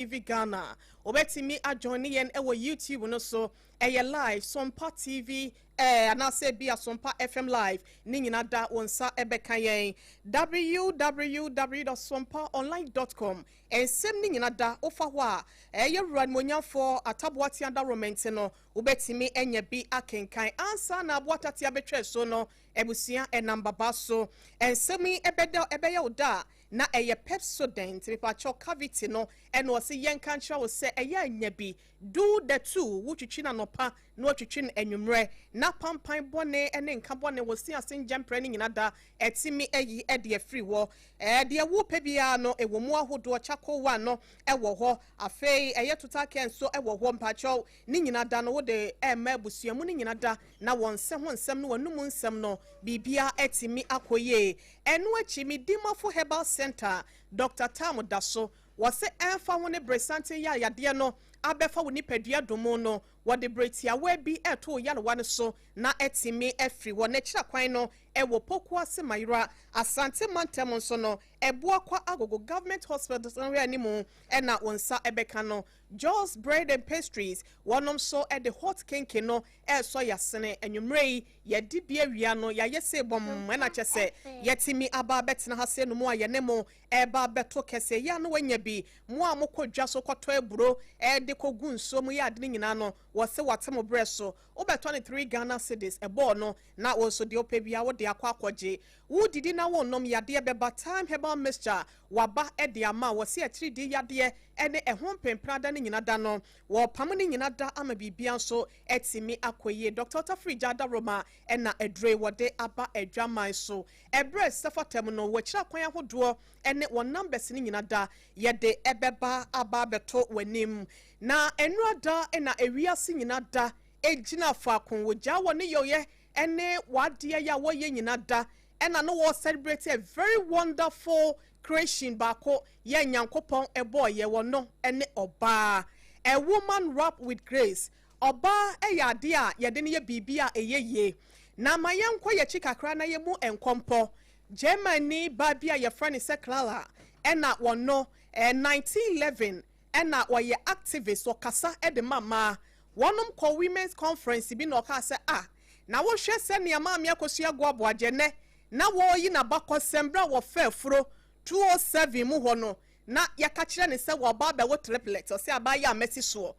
TV Ghana. Wobɛtumi ajoin yɛn wɔ YouTube no so, ɛyɛ live, Sompa TV anaasɛ bi Asompa FM live ne nyina da wo nsa ɛbɛka yɛn. www.sompaonline.com, nsɛm ne nyina da wofa hɔ a ɛyɛ wura nimonyamfoɔ Ataboatea Daromɛnti no, wobɛtumi anya bi akenkan ansa na aboatatea bɛtwa so no. Abusua, ɛnam baba so nsɛm yi ɛbɛda ɛbɛyɛ wo da a na ɛyɛ Pepsodent. Mipakyɛw, cavity no ɛna ɔsi yɛnka nkyerɛ wo sɛ ɛyɛ anya bi do the two, wotwitwi no anɔpa na watwitwi no anwummerɛ na pampan bɔne ne nka bɔne wɔ si ase ngyɛmprɛ no nyina da ɛtumi ayi ɛde afiri hɔ. Deɛ wopɛ biara no ɛwɔ mu ahodoɔ. Charcoal one no ɛwɔ hɔ, afei ɛyɛ Total Care nso ɛwɔ hɔ. Mpakyɛw, ne nyina da no wode ɛmma abusua mu ne nyina da na wɔn nsa ho nsɛm no, wɔn anum nsɛm no, biribia ɛtumi akɔ yie. Ɛno akyi, Medimafo Herbal Center, Dr Tam da so wɔsɛ ɛmfa ho ne beresanten yɛ ayadeɛ no abɛfa wo nipadua domu no, wɔde beretiawa bi ɛto yarewa no so na ɛtumi afiri hɔ. N'akyira kwan no ɛwɔ Pokuase Mayera, Asante mantam nso no Ɛboakwa Agogo Government Hospital no hwɛ anim ɛna wɔn nsa ɛbɛka no. Jos Bread and Pastries, wɔnom nso ɛde hot kenke no ɛresɔ yasene. Anwummerɛ yi yɛde bi awia no yɛayɛ se bɔm ɛna kyɛ sɛ yɛtumi aba abɛtena ha sɛ no mu a yɛne mo ɛreba abɛto kɛseɛ yɛ a no wanya bi. Mo a mokɔ dwa so kɔtɔ aburo ɛde kɔgu nsuo mu yɛ ade no nyinaa no, wɔse wate mo berɛ so. Wobɛtɔ ne 3 Ghana cedis ɛbɔɔ no na wɔn nso deɛ wopɛ bia wode akɔ akɔgye. Wodidi na wɔnnom yadeɛ bɛba. Time Herbal Mixture waba ɛde ama wɔsi atiridii yadeɛ ɛne ɛho mpemprada no nyina da no, wɔpam no nyina da ama biribia nso ɛtumi akɔ yie. Dr Tafiri Gya Roma ɛna adure wɔde aba adwaman so ɛberɛ sɛfatam no, wɔakyerɛ akwan ahodoɔ ɛne wɔn numbers no nyina da yɛde ɛbɛba aba abɛto w'anim. Na nnura da ɛna ewiase nyina da egyina faako wɔgya wɔ ne yɔyɛ ɛne w'adeɛ yɛ a wɔyɛ nyina da ɛna no wɔ celebrate a very wonderful creation baako yɛ Nyankopɔn ɛbɔɔ yɛ wɔ no ɛne ɔbaa, a woman wrapped with grace. Ɔbaa ɛyɛ adeɛ a yɛde no yɛ biribi a ɛyɛ yie. Na ma yɛnkɔ yɛkyi kakra na yɛmu nkɔmpɔ. Germany baa bi a yɛfrɛ no sɛ Clara ɛna wɔno 1911 ɛna wɔyɛ activist, ɔkasa ɛde ma mmaa. Wɔnom kɔ women's conference bi na ɔkaa sɛ, ah, na wohwɛ sɛnea Maame Akosua go aboagye nɛ na wɔreyi n'abakɔsɛm berɛ a wɔfɛ afuro 207 mu hɔ no na yɛka kyerɛ ne sɛ wɔba abɛwo triplet, ɔsɛ abaayɛ a mɛsi soɔ.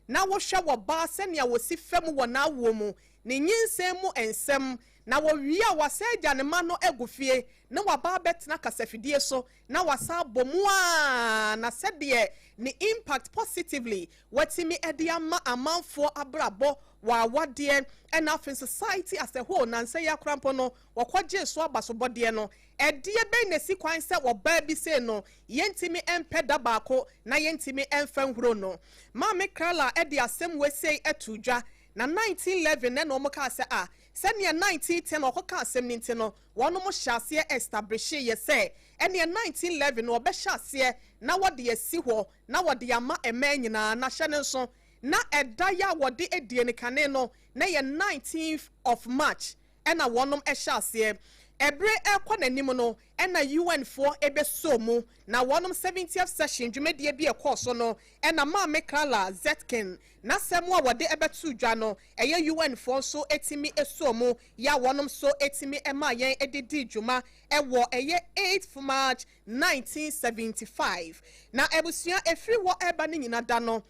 Na wohwɛ wɔ baa sɛnea wɔsi fam wɔ n'awoɔ mu ne nyinsɛn mu nsɛm na wɔwie a wɔasɛ agya ne ma no agu fie na waba abɛtena kasafidie so na wasa abɔ mu a na sɛdeɛ ne impact positively watumi de ama amanfoɔ abrabɔ wɔ awadeɛ ɛna afei society as a whole. Nansa yi akora mpo no wɔkɔgye so abasobɔdeɛ no, ɛdeɛ bɛn na esi kwan sɛ ɔbaa bi sei no yɛntumi mpɛ da baako na yɛntumi mfa nhuro no? Maame Clara ɛde asɛm wesei ɛto dwa na 1911 ɛna wɔn kaa sɛ a sɛnea 1910 ɔkɔka asɛm ne nti no, wɔn mo hyɛ aseɛ establish yɛ sɛ ɛnea 1911 no wɔbɛhyɛ aseɛ na wɔde asi hɔ na wɔde ama mmaa nyinaa. Na hyɛ ne nso na ɛda yɛ a wɔde adie ne kane no na yɛ 19th of March ɛna wɔnom ɛhyɛ aseɛ. Ɛberɛ ɛkɔ n'anim no ɛna UN foɔ ɛbɛsɔ mu na wɔnom 70th session dwumadie bi ɛkɔɔ so no ɛna Maame Clara Zetkin n'asɛm a wɔde ɛbɛto dwa no, ɛyɛ UN foɔ nso ɛtumi ɛsɔ mu yɛ a wɔnom nso ɛtumi ɛma yɛn ɛde di dwuma ɛwɔ ɛyɛ 8th March 1975. Na abusua, efiri hɔ ɛba ne nyina da no,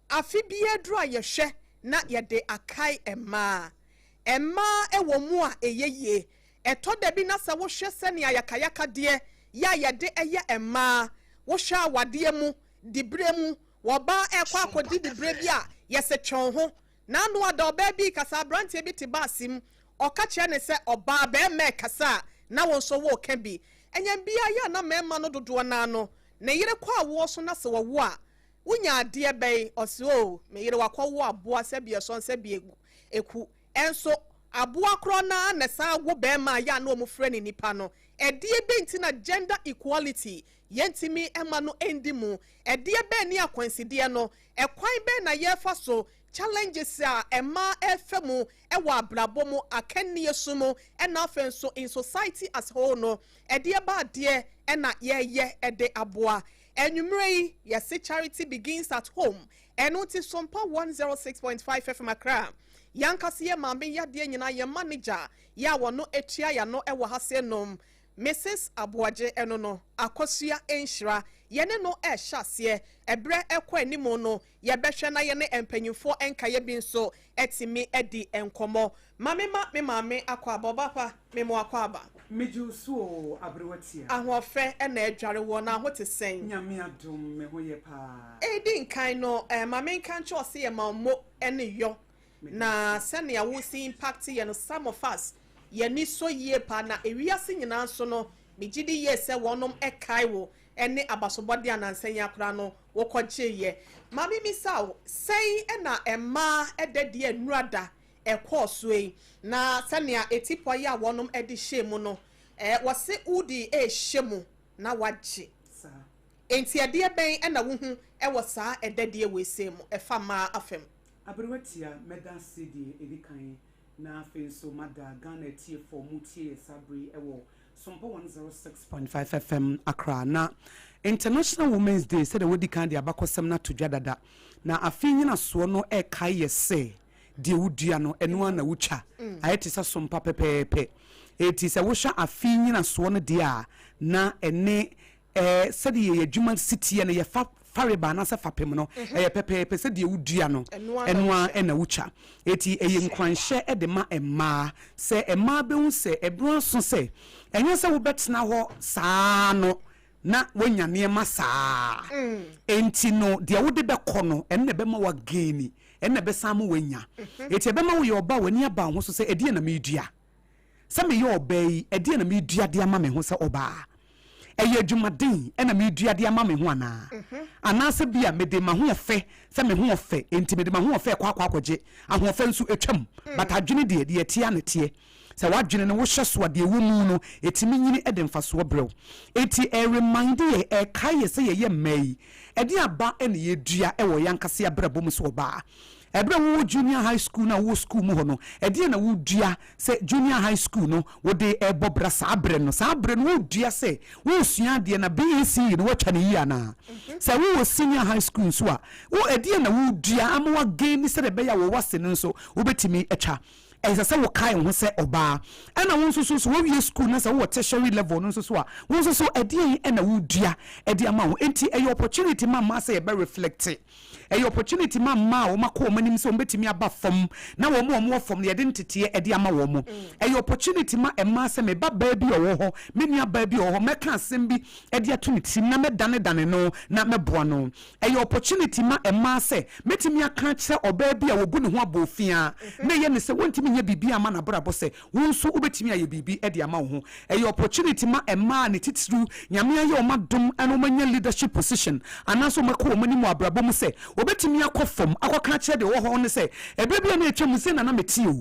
afe biara duru a yɛhwɛ na yɛde akae mmaa. Mmaa ɛwɔ mu a ɛyɛ yie. Ɛtɔ da bi na sɛ wohwɛ sɛnea yakayakadeɛ yɛ a yɛde ɛyɛ mmaa, wohwɛ awadeɛ mu diberɛ mu, wɔbaa ɛkɔ akɔdi diberɛ bi a yɛsɛ twɛn ho n'ano ada. Ɔbaa bi kasa, aberanteɛ bi te baasi mu, ɔka kyerɛ ne sɛ ɔbaa bɛrima ɛkasa a na wɔn nso wɔreka bi. Ɛnyɛ bia yɛ a na mmarima no dodoɔ naa no ne yere kɔ awoɔ so na sɛ wɔwo a wonya adeɛ bɛyi, ɔsi o me yere wakɔwo aboa sɛbi ɛsɔn sɛbi eku. Ɛnso aboa korɔ naa na san wo bɛrima a yɛ a na wɔn frɛ ne nipa no. Ɛdeɛ bɛ nti na gender equality yɛntumi ɛma no ɛndi mu? Ɛdeɛ bɛn ne akwansideɛ no? Ɛkwan bɛn na yɛrefa so challenges a ɛmaa ɛfɛ mu ɛwɔ abrabɔ mu, akannie so mu, ɛna afei nso in society as whole no, ɛdeɛ ba adeɛ ɛna yɛyɛ ɛde aboa? Anwummerɛ yi, yɛse charity begins at home. Ɛno nti Sompa 106.5 FM Accra, yɛankasa yɛ maame yadeɛ nyinaa yɛn manager yɛ a wɔno atua yɛano wɔ ha se nom Mrs Aboagye ɛno no Akosua Nhyira yɛne no ɛrehyɛ aseɛ. Ɛberɛ ɛkɔ anim no yɛbɛhwɛ na yɛne mpanyinfoɔ nkaeɛ bi nso atumi adi nkɔmmɔ. Ma me ma me maame akɔ aba, ɔba pa me mo akɔ aba. Megye wo so o aberewa tia. Ahoɔfɛ na adware woɔ na ho te sɛn? Nyame adom me ho yɛ paa. Edi nkan no ma menka nkyerɛ wo sɛ yɛma wo mo ne yɔ na sɛnea wosi impact yɛ no some of us yɛni sɔ yie paa na ewiase nyinaa nso no megye di yie sɛ wɔnom kae wo ne abasobɔdeɛ a nansa yi ara koraa no wokɔgyeeɛ. Ma memmisa wo, sɛn na mmaa da di a nnura da ɛkɔɔ soɔ yi, na sɛnea atipɔ yi a wɔnom de hyɛɛ mu no, wɔse wode rehyɛ mu na woagye. Enti ɛdeɛ bɛn na wohu wɔ saa ɛdadie wei sei mu ɛfa mmaa afam? Aberewa Tia, Mɛda ase deɛ ɛdi kan, na afei nso mada Ghana atiefoɔ a wɔtie yɛ saa berɛ yi wɔ Sompa 106.5 FM Accra. Na International Women's Day, sɛdeɛ wɔadi kan de abakɔsɛm no ato dwa dada, na afe nnyinasoɔ no rekae yɛ sɛ, deɛ wodua no, ɛno ara na wotwa. Ayɛ te sɛ sompa pɛpɛɛpɛ. Enti sɛ wohwɛ afe nnyinasoɔ no deɛ a, na ɛne ɛɛ sɛdeɛ yɛn adwuma si teɛ no, yɛfa fareba anaasɛ fapem no, ɛyɛ pɛpɛɛpɛ sɛ deɛ wodua no, ɛno ara na wotwa. Enti ɛyɛ nkuranhyɛ de ma mmaa sɛ mmaa bɛhu sɛ ɛberɛ aso sɛ ɛnyɛ sɛ wobɛtena hɔ saa ara no na woanya nneɛma saa ara. Enti no, deɛ wode bɛkɔ no, ɛno na ɛbɛma woagaini, ɛno na ɛbɛsan ama woanya. Enti ɛbɛma woyɛ ɔbaa a w'ani aba wo ho so sɛ, ɛdeɛn na meredua? Sɛ meyɛ ɔbaa yi, ɛdeɛn na meredua de ama me ho sɛ ɔbaa? Ɛyɛ adwumaden na meredua de ama me ho anaa? Anaasɛ bi a mede m'ahoɔfɛ, sɛ me ho ɔfɛ nti mede m'ahoɔfɛ rekɔ akɔ akɔgye. Ahoɔfɛ nso, ɛtwam, but adwene deɛ, deɛ ɛteɛ ara na ɛteɛ. Sɛ w'adwene no wohyɛ so a, deɛ ɛwɔ mu no, ɛtumi nyini de mfasoɔ brɛ wo. Enti ɛreminde yɛn, ɛrekae yɛn sɛ yɛyɛ mmaa yi, ɛdeɛn aba na yɛredua wɔ yɛn ankasa yɛn abrabɔ mu sɛ ɔbaa? Ɛberɛ a wowɔ junior high school no a wowɔ school mu hɔ no, ɛdeɛn na wodua sɛ junior high school no wode rebɔ bra saa berɛ no? Saa berɛ no wodua sɛ woresua adeɛ na BECE no woatwa no yie anaa? Sɛ wowɔ senior high school nso a, wo ɛdeɛn na wodua ama woagaini sɛdeɛ ɛbɛyɛ a wɔ wase no nso wobɛtumi atwa? Ɛsɛ sɛ wokae wo ho sɛ ɔbaa. Ɛna wo nso so, sɛ woawie sukuu na sɛ wowɔ tertiary level no nso so a, wo nso so ɛdeɛn na wodua de ama wo ho? Enti ɛyɛ opportunity ma mmaa sɛ yɛbɛ reflect. Ɛyɛ opportunity ma mmaa a wɔakɔ wɔn anim sɛ wɔbɛtumi aba fam na wɔn a wɔwɔ fam no yɛde nteteɛ de ama wɔn. Ɛyɛ opportunity ma mmaa sɛ me ba baa bi a ɔwɔ hɔ, me nua baa bi a ɔwɔ hɔ, mɛka asɛm bi de ato ne tirim na mɛdanedane no na mɛboa no. Ɛyɛ opportunity ma mmaa sɛ mɛtumi aka akyerɛ ɔbaa bi a wɔbu ne ho abɔɔfiaa na ɛyɛ no sɛ wɔntumi nyɛ biribiara mma n'abrabɔ sɛ wo nso wobɛtumi ayɛ biribi de ama wo ho. Ɛyɛ opportunity ma mmaa a ne titiriw Nyame ayɛ wɔn adom na wɔanya leadership position anaasɛ wɔakɔ wɔn anim wɔ abrabɔ mu sɛ wɔbɛtumi akɔ fam akɔka akyerɛ deɛ ɔwɔ hɔ no sɛ ɛberɛ bi a na atwam no sei na na mete o,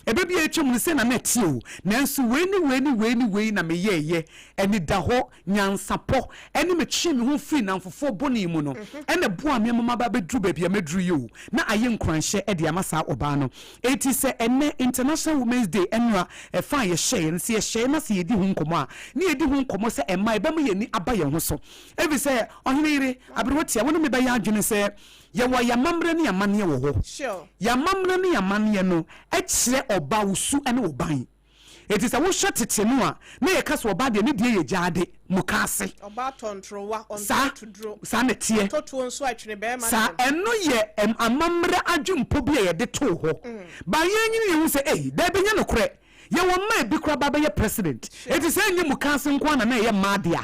ɛberɛ bi a atwam no sei na na ɛte o, nanso wei ne wei ne wei ne wei na meyɛeɛ, anidahɔ, nyansapɔ ne metwee me ho firii nnamfofoɔ bɔne mu no na ɛboaa me ama maba abɛduru baabi a maduru yi o, na ayɛ nkuranhyɛ de ama saa ɔbaa no. Enti sɛ ɛnnɛ International Women's Day nnora ɛfa a yɛhyɛeɛ no, sɛ yɛhyɛeɛ na sɛ yɛdi ho nkɔmmɔ a, na yɛdi ho nkɔmmɔ sɛ mmaa ɛbɛma yɛn ani aba yɛn ho so. Ɛfiri sɛ, ɔhene yere, aberewa tia, wo ne me bɛyɛ adwene sɛ yɛwɔ yɛn amammerɛ ne yɛn amanneɛ wɔ hɔ. Yɛn amammerɛ ne yɛn amanneɛ no kyerɛ ɔbaa wo su ne wo ban. Enti sɛ wohwɛ tete no a, na yɛka sɛ ɔbaa deɛ ne deɛ yɛ gyaade, mukaase. Ɔbaa tɔ ntorowa, ɔntɔ Saa, atuduro. saa na ɛteɛ. Ɔtɔ tuo nso a, ɛtwene barima Saa, deɛ. ɛno yɛ ɛm, amammerɛ adwempɔ bi a yɛde too hɔ. But yɛn nyini yɛhu sɛ, ei, daabi ɛnyɛ nokorɛ. Yɛwɔ mmaa a ebi koraa ba bɛyɛ president. Enti sɛ ɛnyɛ mukaase nko ara na na ɛyɛ mmaa dea.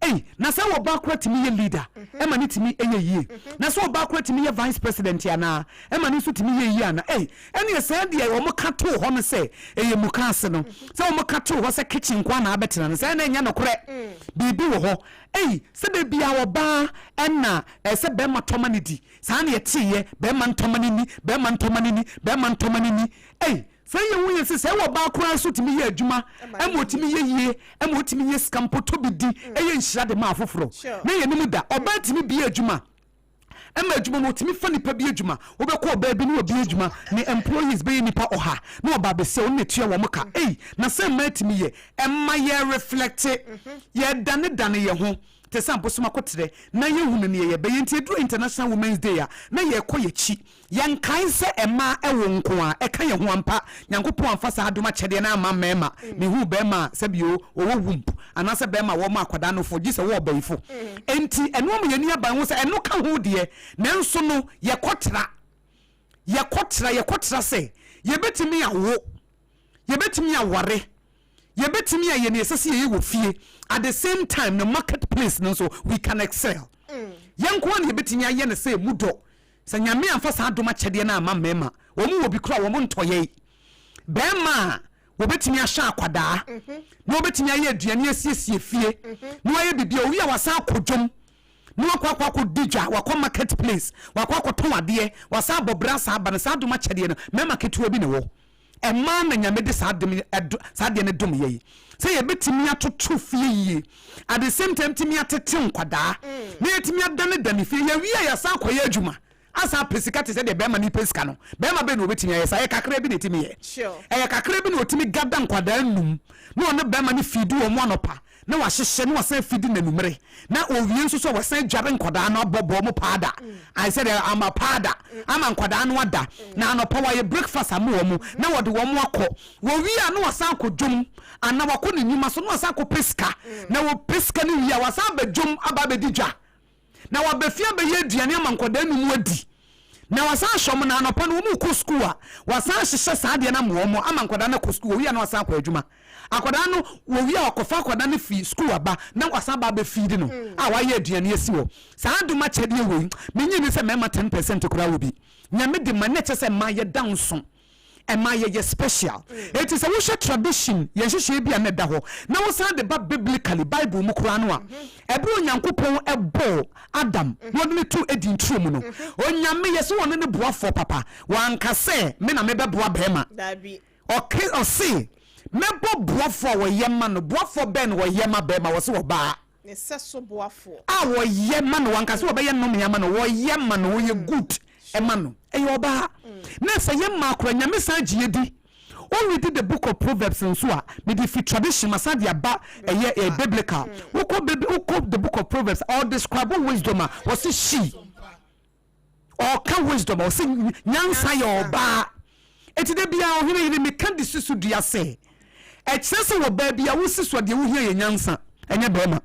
Ei, na sɛ ɔbaa koraa tumi yɛ leader ɛma no tumi yɛ yie. Na sɛ ɔbaa koraa tumi yɛ vice president anaa, ɛma no nso tumi yɛ yie anaa. Ei, ɛneɛ saa deɛ wɔn ka too hɔ no sɛ ɛyɛ mukaase no, sɛ wɔn ka too hɔ sɛ kitchen nko ara na abɛtena no, saa na ɛnyɛ nokorɛ. Biribi wɔ hɔ. Ei, sɛ da biara ɔbaa ɛna ɛsɛ bɛrima tɔ ma no di, saa na yɛteeɛ, bɛrima ntɔ ma no nni, bɛrima ntɔ ma no nni, bɛrima ntɔ ma no nni. Ei, Sɛ yɛhu yɛn sɛ sɛ ɔbaa koraa nso tumi yɛ adwuma ma ɔtumi yɛ yie ma ɔtumi nya sika mpo tɔ bi di ɛyɛ nhyira de ma afoforɔ na yɛnim da. Ɔbaa tumi bie adwuma ma adwuma no ɔtumi fa nipa bi adwuma. Wobɛkɔ ɔbaa bi ne wabie adwuma ne employees bɛyɛ nipa ɔha na ɔbaa bɛsia ɔno na ɛtua wɔn ka. Ei na sɛ mmaa tumi yɛ ɛma yɛ reflecte yɛdanedane yɛn ho. te sɛ abosom akoterɛ na yɛhunu neɛ yɛbɛyɛ. Nti ɛduru International Women's Day a, na yɛkɔ yɛakyi. Yɛnkae sɛ mmaa ɛwo nko a, ɛka yɛn ho ampa. Nyankopɔn amfa saa adom akyɛdeɛ no amma mmarima. Mehuu barima a sɛbio ɔwɔ womb anaasɛ barima a wɔma akwadaa nofo, gye sɛ wɔ ɔbayifo. Enti ɛno ama yɛn ani aba yɛn ho sɛ ɛno ka ho deɛ, nanso no yɛkɔtra, yɛkɔtra, yɛkɔtra sɛ yɛbɛtumi awo, yɛbɛtumi aware, yɛbɛtumi ayɛ nea ɛsɛ sɛ yɛyɛ wɔ fie, at the same time no market place no nso we can excel. Yɛn nko ara na yɛbɛtumi ayɛ no sɛ ɛmu dɔ. Sɛ Nyame amfa saa adom akyɛdeɛ no amma mmarima, wɔn wɔ bi koraa a wɔn ntɔyɛe. Barima a wɔbɛtumi ahwɛ akwadaa, na wɔbɛtumi ayɛ aduane asiesie fie, na wɔayɛ biribi a, owie a wasan akɔ dwom, na wakɔ akɔ akɔdi dwa, wakɔ market place, wakɔ akɔtɔn adeɛ, wasan abɔ bra saa aba no, saa adom akyɛdeɛ no, mmarima ketewa bi na ɛwɔ. Ɛmaa na Nyame de saa adom saa adeɛ no dom yɛn sɛ yɛbɛtumi atoto fie yie, at the same time tumi atete nkwadaa na yɛtumi adanedane fie. Yɛwie a yɛasan akɔyɛ adwuma asan apɛ sika te sɛ deɛ bɛrima no pɛ sika no. Bɛrima bɛn na ɔbɛtumi ayɛ saa? Ɛyɛ kakra bi na ɛtumi yɛ. Ɛyɛ kakra bi na ɔtumi gada nkwadaa nnum na ɔne bɛrima no fiidi wɔn anɔpa na wahyehyɛ na wasan afidi no anwummere, na owie nso so a wasan adware nkwadaa no abɔbɔ wɔn paada, ayɛ sɛ deɛ ama paada ama nkwadaa no ada, na anɔpa wayɛ breakfast ama wɔn na wɔde wɔn akɔ. Wɔwie a na wasan akɔ dwom anaa wakɔ ne nnwuma so na wasan akɔpɛ sika, na wɔpɛ sika no wie a wasan aba dwom aba abɛdi dwa. Na waba fie abɛyɛ aduane ama nkwadaa no mu adi, na wasan ahyɛ wɔn, na anɔpa no wɔrekɔ sukuu a, wasan ahyehyɛ saa adeɛ no ama wɔn, ama nkwadaa no akɔ sukuu, wɔwie a na wasan akɔ adwuma. Akwadaa no, wɔwie a wakɔfa akwadaa no fi sukuu aba, na wasan aba abɛfiidi no, a wayɛ aduane asi hɔ. Saa adom akyɛdeɛ wei, mennye nni sɛ mmarima 10% koraa wɔ bi. Nyame de ma, na ɛkyerɛ sɛ mmaa yɛda nso. Ɛma yɛyɛ special. Enti sɛ wohwɛ tradition, yɛn nhyehyɛe bi a na ɛda hɔ, na wosan de ba biblically, Bible mu koraa no a, ɛberɛ a Onyankopɔn bɔɔ Adam na ɔde no too Eden turo mu no, Onyame, yɛse ɔno ne boafoɔ papa, wanka sɛ me na mebɛboa barima. Ɔke, ɔse, mɛbɔ boafoɔ a wɔyɛ ma no. Boafoɔ bɛn na wɔyɛ ma barima? Wɔse ɔbaa. Ne sɛso boafoɔ. A wɔyɛ ma no, wanka sɛ wɔbɛyɛ nnome ama no, wɔyɛ ma no, wɔyɛ good ma no, ɛyɛ ɔbaa. Na sɛ yɛ mmaa koraa, Nyame san gye yɛ di. Wo read the book of Proverbs nso a, mede fi tradition masan de aba ɛyɛ eh, biblical. Wokɔ wokɔ the book of Proverbs, ɔ describe wisdom a, wɔse she. Ɔka wisdom a, ɔse nyansa yɛ ɔbaa. Eti da biara ɔhene yere meka de si so dua sɛ, ɛkyerɛ sɛ wɔ baa bi a wosi so a deɛ wohia yɛ nyansa, ɛnyɛ bɛrima.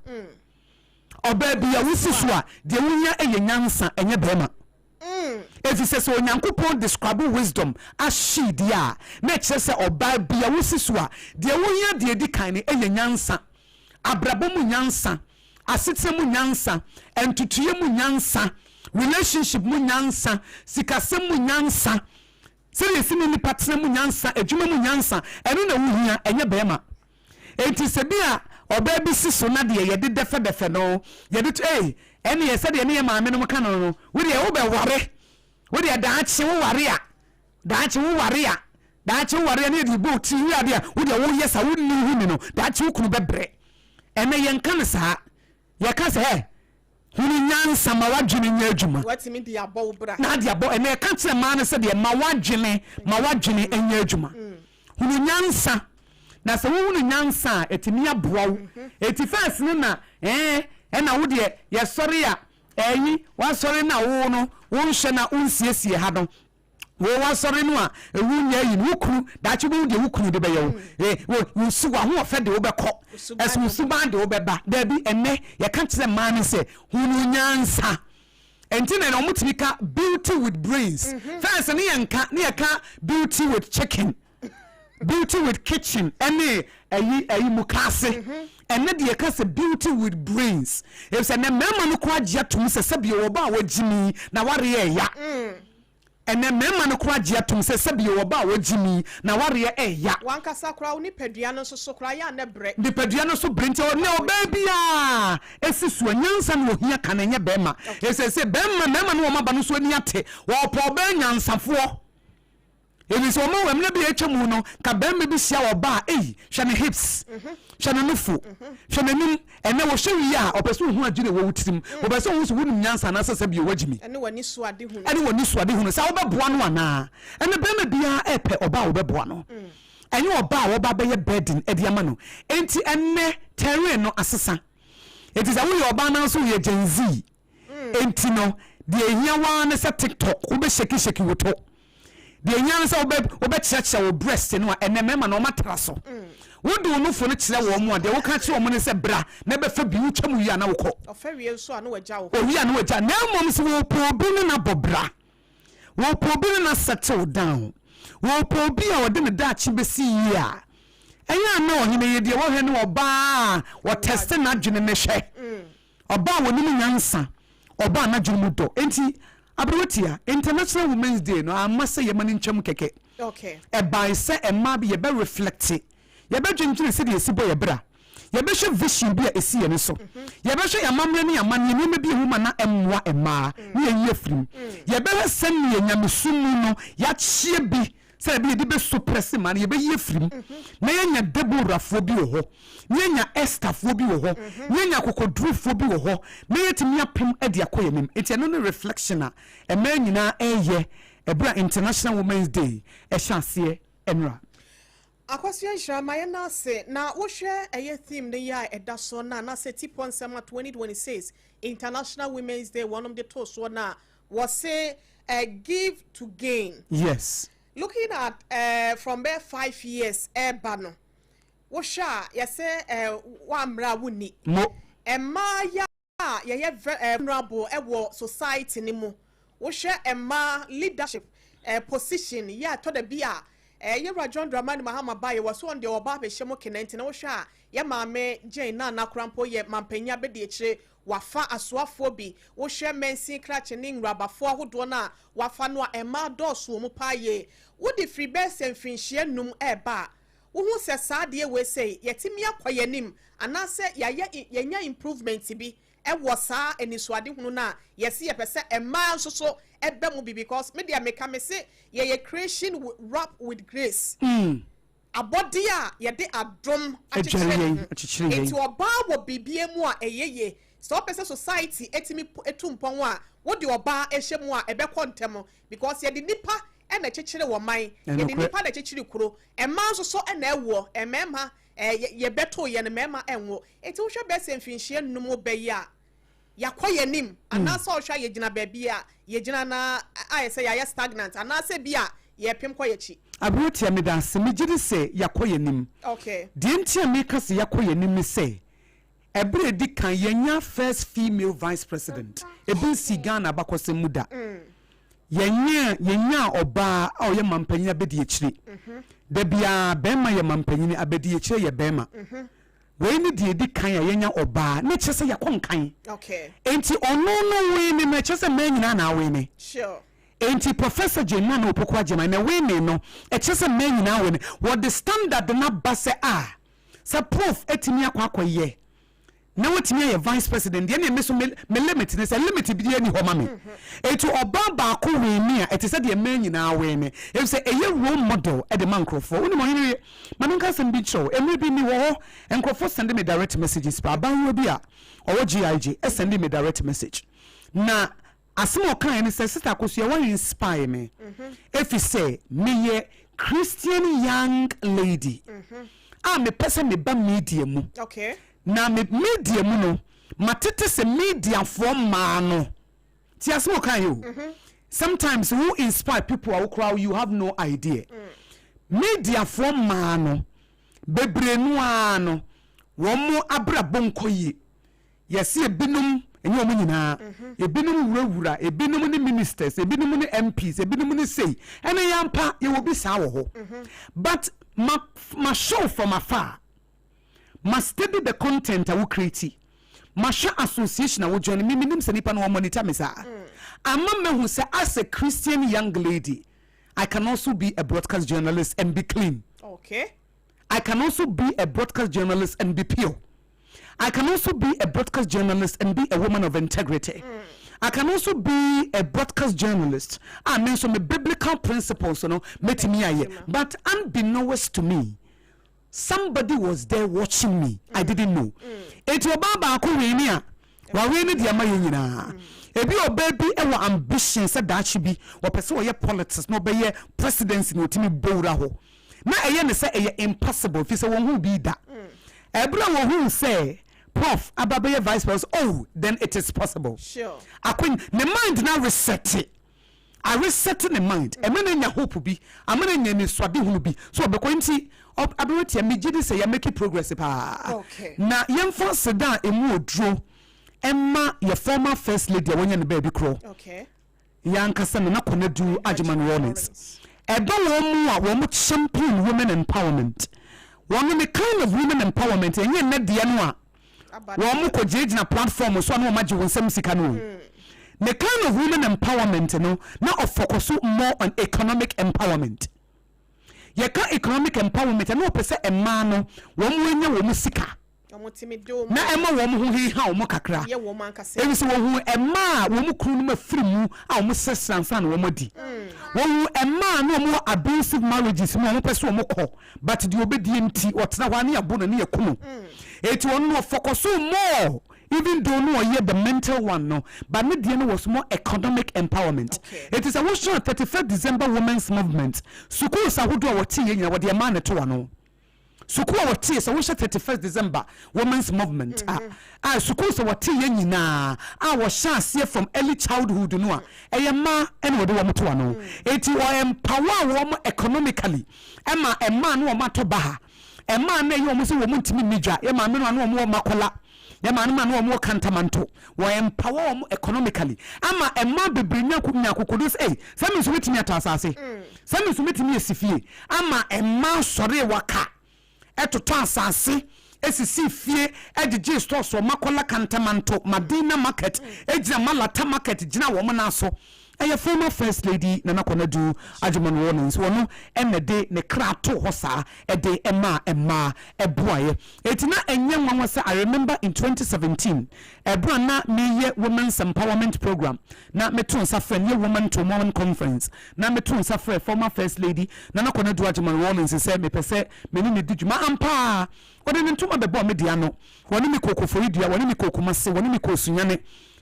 Ɔbaa bi a wosi so a deɛ wohia yɛ nyansa, ɛnyɛ bɛrima. Efisɛ sɛ Onyankopɔn describe wisdom as she deɛ a, na ɛkyerɛ sɛ ɔbaa bi a wosi so a deɛ wohia deɛ edi kan no yɛ nyansa. Abrabɔ mu nyansa, asetena mu nyansa, ntotoeɛ mu nyansa, relationship mu nyansa, sikasɛm mu nyansa, sɛdeɛ yɛsi ne nnipa tena mu nyansa, adwuma mu nyansa, ɛno na wohia, ɛnyɛ bɛrima. Enti sɛ bi a ɔbaa bi si so na deɛ yɛde dɛfɛdɛfɛ no, yɛde to, ei, ɛneɛ sɛdeɛ ne yɛ maame nom ka no no, wo deɛ wobɛware, wo deɛ daakye woware a, Daakye wo ware a, daakye wo ware a ne yɛde bɔ wo tiri wie adeɛ a, wo deɛ woyɛ saa, wonni wo ho ni no, daakye wo kunu bɛbrɛ. Ɛnɛ yɛnka no saa. Yɛka sɛ, hɛ, hunu nyansa ma w'adwene nyɛ adwuma. Watumi de abɔ wo bra. Na ade abɔ, ɛnɛ yɛka kyerɛ mmaa no sɛ deɛ ma w'adwene, ma w'adwene nyɛ adwuma. Hunu nyansa. Na sɛ wohunu nyansa a, ɛtumi aboa wo. Eti first no na, ɛɛ, ɛna wo deɛ yɛsɔre a, ɛyi, w'asɔre no a wo no, wonhwɛ na wonsiesie ha no, Wo w'asɔre no a ewu nyɛ ayi no, wo kunu, daakye wobɛhu deɛ wo kunu de bɛyɛ wo. Eh, wo, wo su, w'ahoɔfɛ de wobɛkɔ, ɛso wo suban de wobɛba. Daabi, ɛnnɛ yɛka kyerɛ mmaa no sɛ, hunu nyansa. Ɛnti na ɛnɛ wɔtumi ka beauty with brains. First ne yɛnka, ne yɛka beauty with chicken. Beauty with kitchen ɛne ɛyi ɛyi mukaase. Ɛnɛ deɛ yɛka sɛ beauty with brains. Efisɛ ɛnɛ mmarima no koraa gye atom sɛ sɛbi ɔwɔ ba a wagyimi na wareɛ ɛya. Ɛnɛ mmarima no koraa gye atom sɛ sɛbi ɔwɔ ba a wagyimi na wareɛ ɛya. Wankasa koraa wo nipadua no nso so koraa yɛ a na brɛ. Nipadua no so brɛ nti ɔnɛ ɔbaa biara esi so a nyansa na ohia ka no ɛnyɛ bɛrima. Efisɛ sɛ bɛrima mmarima no wɔn aba no nso ani ate wɔpɛ ɔbaa nyansafoɔ. Efisɛ wɔn wɔ mmerɛ bi a atwa mu no, ka barima bi hyia ɔbaa a, ei, hwɛ ne hips, hwɛ ne nofo, hwɛ n'anim. Ɛnnɛ wɔhwɛ wie a, ɔpɛ sɛ ɔhu adwene a ɛwɔ wo tirim. Ɔpɛ sɛ ɔhu sɛ wonim nyansa anaasɛ sɛ bio woagye mi. Ɛne w'anisoadehunu. Ɛne w'anisoadehunu, sɛ wobɛboa no anaa. Ɛnnɛ barima biara repɛ ɔbaa a ɔbɛboa no, ɛnyɛ ɔbaa a ɔba abɛyɛ burden de ama no. Enti ɛnnɛ terrain no asesa. Enti sɛ woyɛ ɔbaa na nso woyɛ Gen Z, enti no deɛ ehia waa ne sɛ TikTok wobɛshake wo to. Deɛ ehia ne sɛ wobɛkyerɛkyerɛ wo breast no a ɛnɛ mmarima no wɔatra so. Wode wo nofo no kyerɛ wɔn a, deɛ woka kyerɛ wɔn ne sɛ bra na bɛfa bi, wotwa mu wie a na wokɔ. Ɔfa wie nso a na wagya wo hɔ. Owie a na wagya. Na mmom sɛ wɔpɛ obi ne no abɔ bra, wɔpɛ obi ne no asettle down, wɔpɛ obi a ɔde ne daakye bɛsi yie a, ɛyɛ a na ɔhene yi deɛ wɔhwɛ ne ɔbaa a wɔtɛste n'adwene ne hwɛ. Ɔbaa a wɔnim nyansa, ɔbaa a n'adwene mu dɔ. Enti, aberewa International Women's Day no amma sɛ yɛma no ntwam kɛkɛ. Ɛbae sɛ mmaa bi yɛbɛ reflecte, yɛbɛdwendwene sɛdeɛ yɛsi bɔ yɛn bra, yɛbɛhwɛ vision bi a ɛsi yɛn so, yɛbɛhwɛ yɛn amammerɛ ne yɛn amanneɛ, nneɛma bi a ɛwɔ mu a na ɛmmoa mmaa na yɛyi afiri mu. Yɛbɛhwɛ sɛdeɛ nyamesom mu no yɛakyea bi sɛ ebi yɛde bɛso prɛse mmaa no, yɛbɛyi afiri mu na yɛanya Deborafoɔ bi wɔ hɔ, na yɛanya Estherfoɔ bi wɔ hɔ, na yɛanya akokodurufoɔ bi wɔ hɔ, na yɛatumi apem de akɔ yɛn anim. Nti ɛno ne reflection a mmaa nyinaa ɛreyɛ ɛberɛ a International Women's Day ɛhyɛ aseɛ nnora. Akosua Nhyira, ma yɛn ase na wohwɛ ɛyɛ theme no yi a ɛda so no anaasɛ tipɔ nsɛm a 2026 International Women's Day wɔnom de too soɔ no a wɔse "Give to gain." Looking at from bɛɛ 5 years ɛreba no, wohwɛ a yɛsɛ woammerɛ a wonni mo. Mmaa yi a yɛyɛ vulnerable ɛwɔ society no mu, wohwɛ mmaa leadership position yɛ a, tɔ da bi a yɛwura John Dramani Mahama ba yɛ wɔ so, ɔno deɛ ɔba abɛhyɛ mu kena. Nti na wohwɛ a yɛ maame Jane Nana koraa mpo yɛ mampanyin abɛdi akyire, wafa asoafoɔ bi. Wohwɛ mansin krakye ne nwurabafoɔ ahodoɔ no a wafa no a, mmaa dɔɔso wɔ mu paa yie. Wode firi bɛɛ sɛ mfirinhyia 5 ɛɛba a, wohu sɛ saa adeɛ wei sɛ yɛtumi akɔ yɛn anim anaasɛ yɛayɛ yɛnya improvement bi ɛwɔ saa anisoadehunu no a yɛsi yɛpɛ sɛ mmaa nso so ɛbɛ mu bi? Because me deɛ meka me se yɛyɛ creation wrap with grace, abɔdeɛ a yɛde adom akyekyere adware ne yɛn ho. Akyekyere yɛn. Nti ɔbaa wɔ biribi mu a ɛyɛ yie sɛ ɔpɛ sɛ society etumi etu mpɔn a, wode ɔbaa ɛhyɛ mu a, ɛbɛkɔ ntɛm because yɛde nipa ɛna ɛkyekyere wɔ man, yɛde nipa na ɛkyekyere kuro. Mmaa nso so ɛna ɛwoɔ mmarima ɛɛ yɛbɛto yɛn mmarima ɛnwo. Eti wohwɛ bɛsɛ mfinhyia 5 bɛyi a, yɛakɔ yɛn anim anaasɛ ɔhwɛ a yɛgyina baabi a yɛgyina na ayɛ sɛ yɛayɛ stagnant anaasɛ bi a yɛpem kɔ yɛkyi? Aberewa, meda ase. Megye di sɛ yɛakɔ yɛn anim. Deɛ nti a meka sɛ yɛakɔ yɛn anim ne sɛ ɛberɛ a ɛdi kan yɛnya first female vice president. Ebi nsi Ghana abakɔsɛm mu da. Yɛnya ɔbaa a ɔyɛ mampanyin abɛdi akyire. Da biara bɛrima yɛ mampanyin, abɛdi akyire yɛ bɛrima. Wei ne deɛ ɛdi kan a yɛnya ɔbaa ne kyerɛ sɛ yɛkɔ nkan. Enti ɔno no wei ne no ɛkyerɛ sɛ mmaa nyinaa na awei ne. Enti Professor Jane Nana Opoku Agyemang na wei ne no ɛkyerɛ sɛ mmaa nyinaa wei ne. Wɔde standard no aba sɛ a sɛ Prof atumi akɔ akɔyɛ na watumi ayɛ vice president deɛ, ne me so me limit ne sɛ limit bi ani hɔ ma me. Eti ɔbaa baako wei ne a, ɛte sɛ deɛ mmaa nyinaa wei ne, efisɛ ɛyɛ role model ɛde ma nkurɔfoɔ. Wonim, ɔhene, ma menka asɛm bi nkyerɛ wo. Mmerɛ bi mi wɔ hɔ, nkurɔfoɔ send me direct messages pa. Abaayewa bi a ɔwɔ GIJ send me direct message na asɛm a ɔkaeɛ ne sɛ, "Sister Akosua, wa inspire me ɛfiri sɛ meyɛ Christian young lady a mepɛ sɛ meba media mu na me media mu no, matete sɛ mediafoɔ mmaa no." Ti asɛm a ɔkaeɛ o. Sometimes wo inspire people a wokora you have no idea. Mediafoɔ mmaa no bebree no ara no, wɔn mo abrabɔ nkɔ yie. Yɛsi ebinom, ɛnyɛ wɔn nyinaa, ebinom wurawura, ebinom ne ministers, ebinom ne MPs, ebinom ne sei. Ɛna yɛn ampa yɛwɔ bi saa wɔ hɔ, but ma show from afar, ma study the content a wo create, ma hwɛ association a wo join. Mi nim sɛ nipa no wɔn monitor me saa ama mehu sɛ as a Christian young lady, I can also be a broadcast journalist and be clean. I can also be a broadcast journalist and be pure. I can also be a broadcast journalist and be a woman of integrity. I can also be a broadcast journalist. I mean, so my biblical principles, metimi aye. But unbeknownst to me, somebody was there watching me. I didn't know. Eti ɔbaa baako wei ni a, wawe ne deɛ ama yɛn nyinaa. Ebi ɔbaa bi wɔ ambition sɛ daakye bi wɔpɛ sɛ ɔyɛ politics na ɔbɛyɛ presidency na ɔtumi bɔ wura hɔ. Na ɛyɛ ne sɛ ɛyɛ impossible fi sɛ wɔn ho bi da. Ɛberɛ a wɔhuu sɛ Prof aba bɛyɛ vice president, oh, then it is possible. Akwan ne mind na reset, a reset ne mind, ɛma no anya hope bi, ama no anya anisoadehunu bi so ɔbɛkɔ. Nti aberetia, megye di sɛ yɛmake progress paa. Na yɛmfa seda a ɛmu oduro ɛma yɛ former First Lady a wɔnya ne baabi korɔ, yɛankasa Nana Konadu Agyeman Rawlings. Ɛba wɔn mu a wɔn champion women empowerment, wɔn ne kind of women empowerment ɛnyɛ nnɛ deɛ no a wɔn mo kɔ gyinagyina platform so a na wɔn agye wɔn nsam sika no o. The kind of women empowerment no na ɔfocus so more on economic empowerment. Yɛka economic empowerment, ɛna ɔpɛ sɛ mmaa no wɔn mo anya wɔn sika na ɛma wɔn ho heha wɔn kakra. Ebi sɛ wɔn mmaa a wɔn kunu no ma firi mu a wɔn sɛ ansa na wɔn adi wɔn, mmaa na wɔn wɔ abusive marriages mu a wɔn pɛ sɛ wɔn kɔ, but deɛ obɛdie nti ɔtena hɔ a ne yɛbo no ne yɛ kunu. Eti wɔn no ɔfocus so more, even though no ɔyɛ the mental one no, but ne deɛ no was more economic empowerment. Eti sɛ wohyɛ 31st December women's movement, schools ahodoɔ a wɔte yɛ nyina, wɔde mmaa ne to ano. Sukuu a wɔte sɛ wohyɛ 31st December women's movement a sukuu sɛ wɔte yɛ nyinaa a wɔhyɛ aseɛ from early childhood no a, ɛyɛ mmaa ɛna wɔde wɔn to ano. Eti wɔ empower wɔn economically, ɛma mmaa no wɔn atɔ ba ha, mmaa no ɛyɛ wɔn sɛ wɔn ntumi nni dwa, yɛ maame no ano wɔn wɔ Makola, yɛ maame no ano wɔn wɔ Kantamanto, wɔ empower wɔn economically ama mmaa bebree nya akokodo sɛ, ɛy, sɛ mi nso metumi atɔ asase, sɛ mi nso metumi esi fie, ama mmaa sɔre waka ɛtotɔ asase, esisi fie, ɛgyegye stores wɔ Makola, Kantamanto, Madina Market, egyina Malata Market, gyina wɔn nan so. Ɛyɛ former First Lady Nana Konadu Agyeman Rawlings. Wɔn ɛna de ne kra to hɔ saa ɛde ɛmaa mmaa ɛboayɛ. Eti na ɛnyɛ nwanwa sɛ I remember in 2017, ɛbura na meyɛ women's empowerment program na meto nsa frɛ no, yɛ Woman to Woman conference, na meto nsa frɛ former First Lady Nana Konadu Agyeman Rawlings sɛ mepɛ sɛ mene ne di dwuma. Ampaa wɔde ne ntoma bɛbɔ me dea no, wɔne me kɔ Koforidua, wɔne me kɔ Kumase, wɔne me kɔ Sunyane.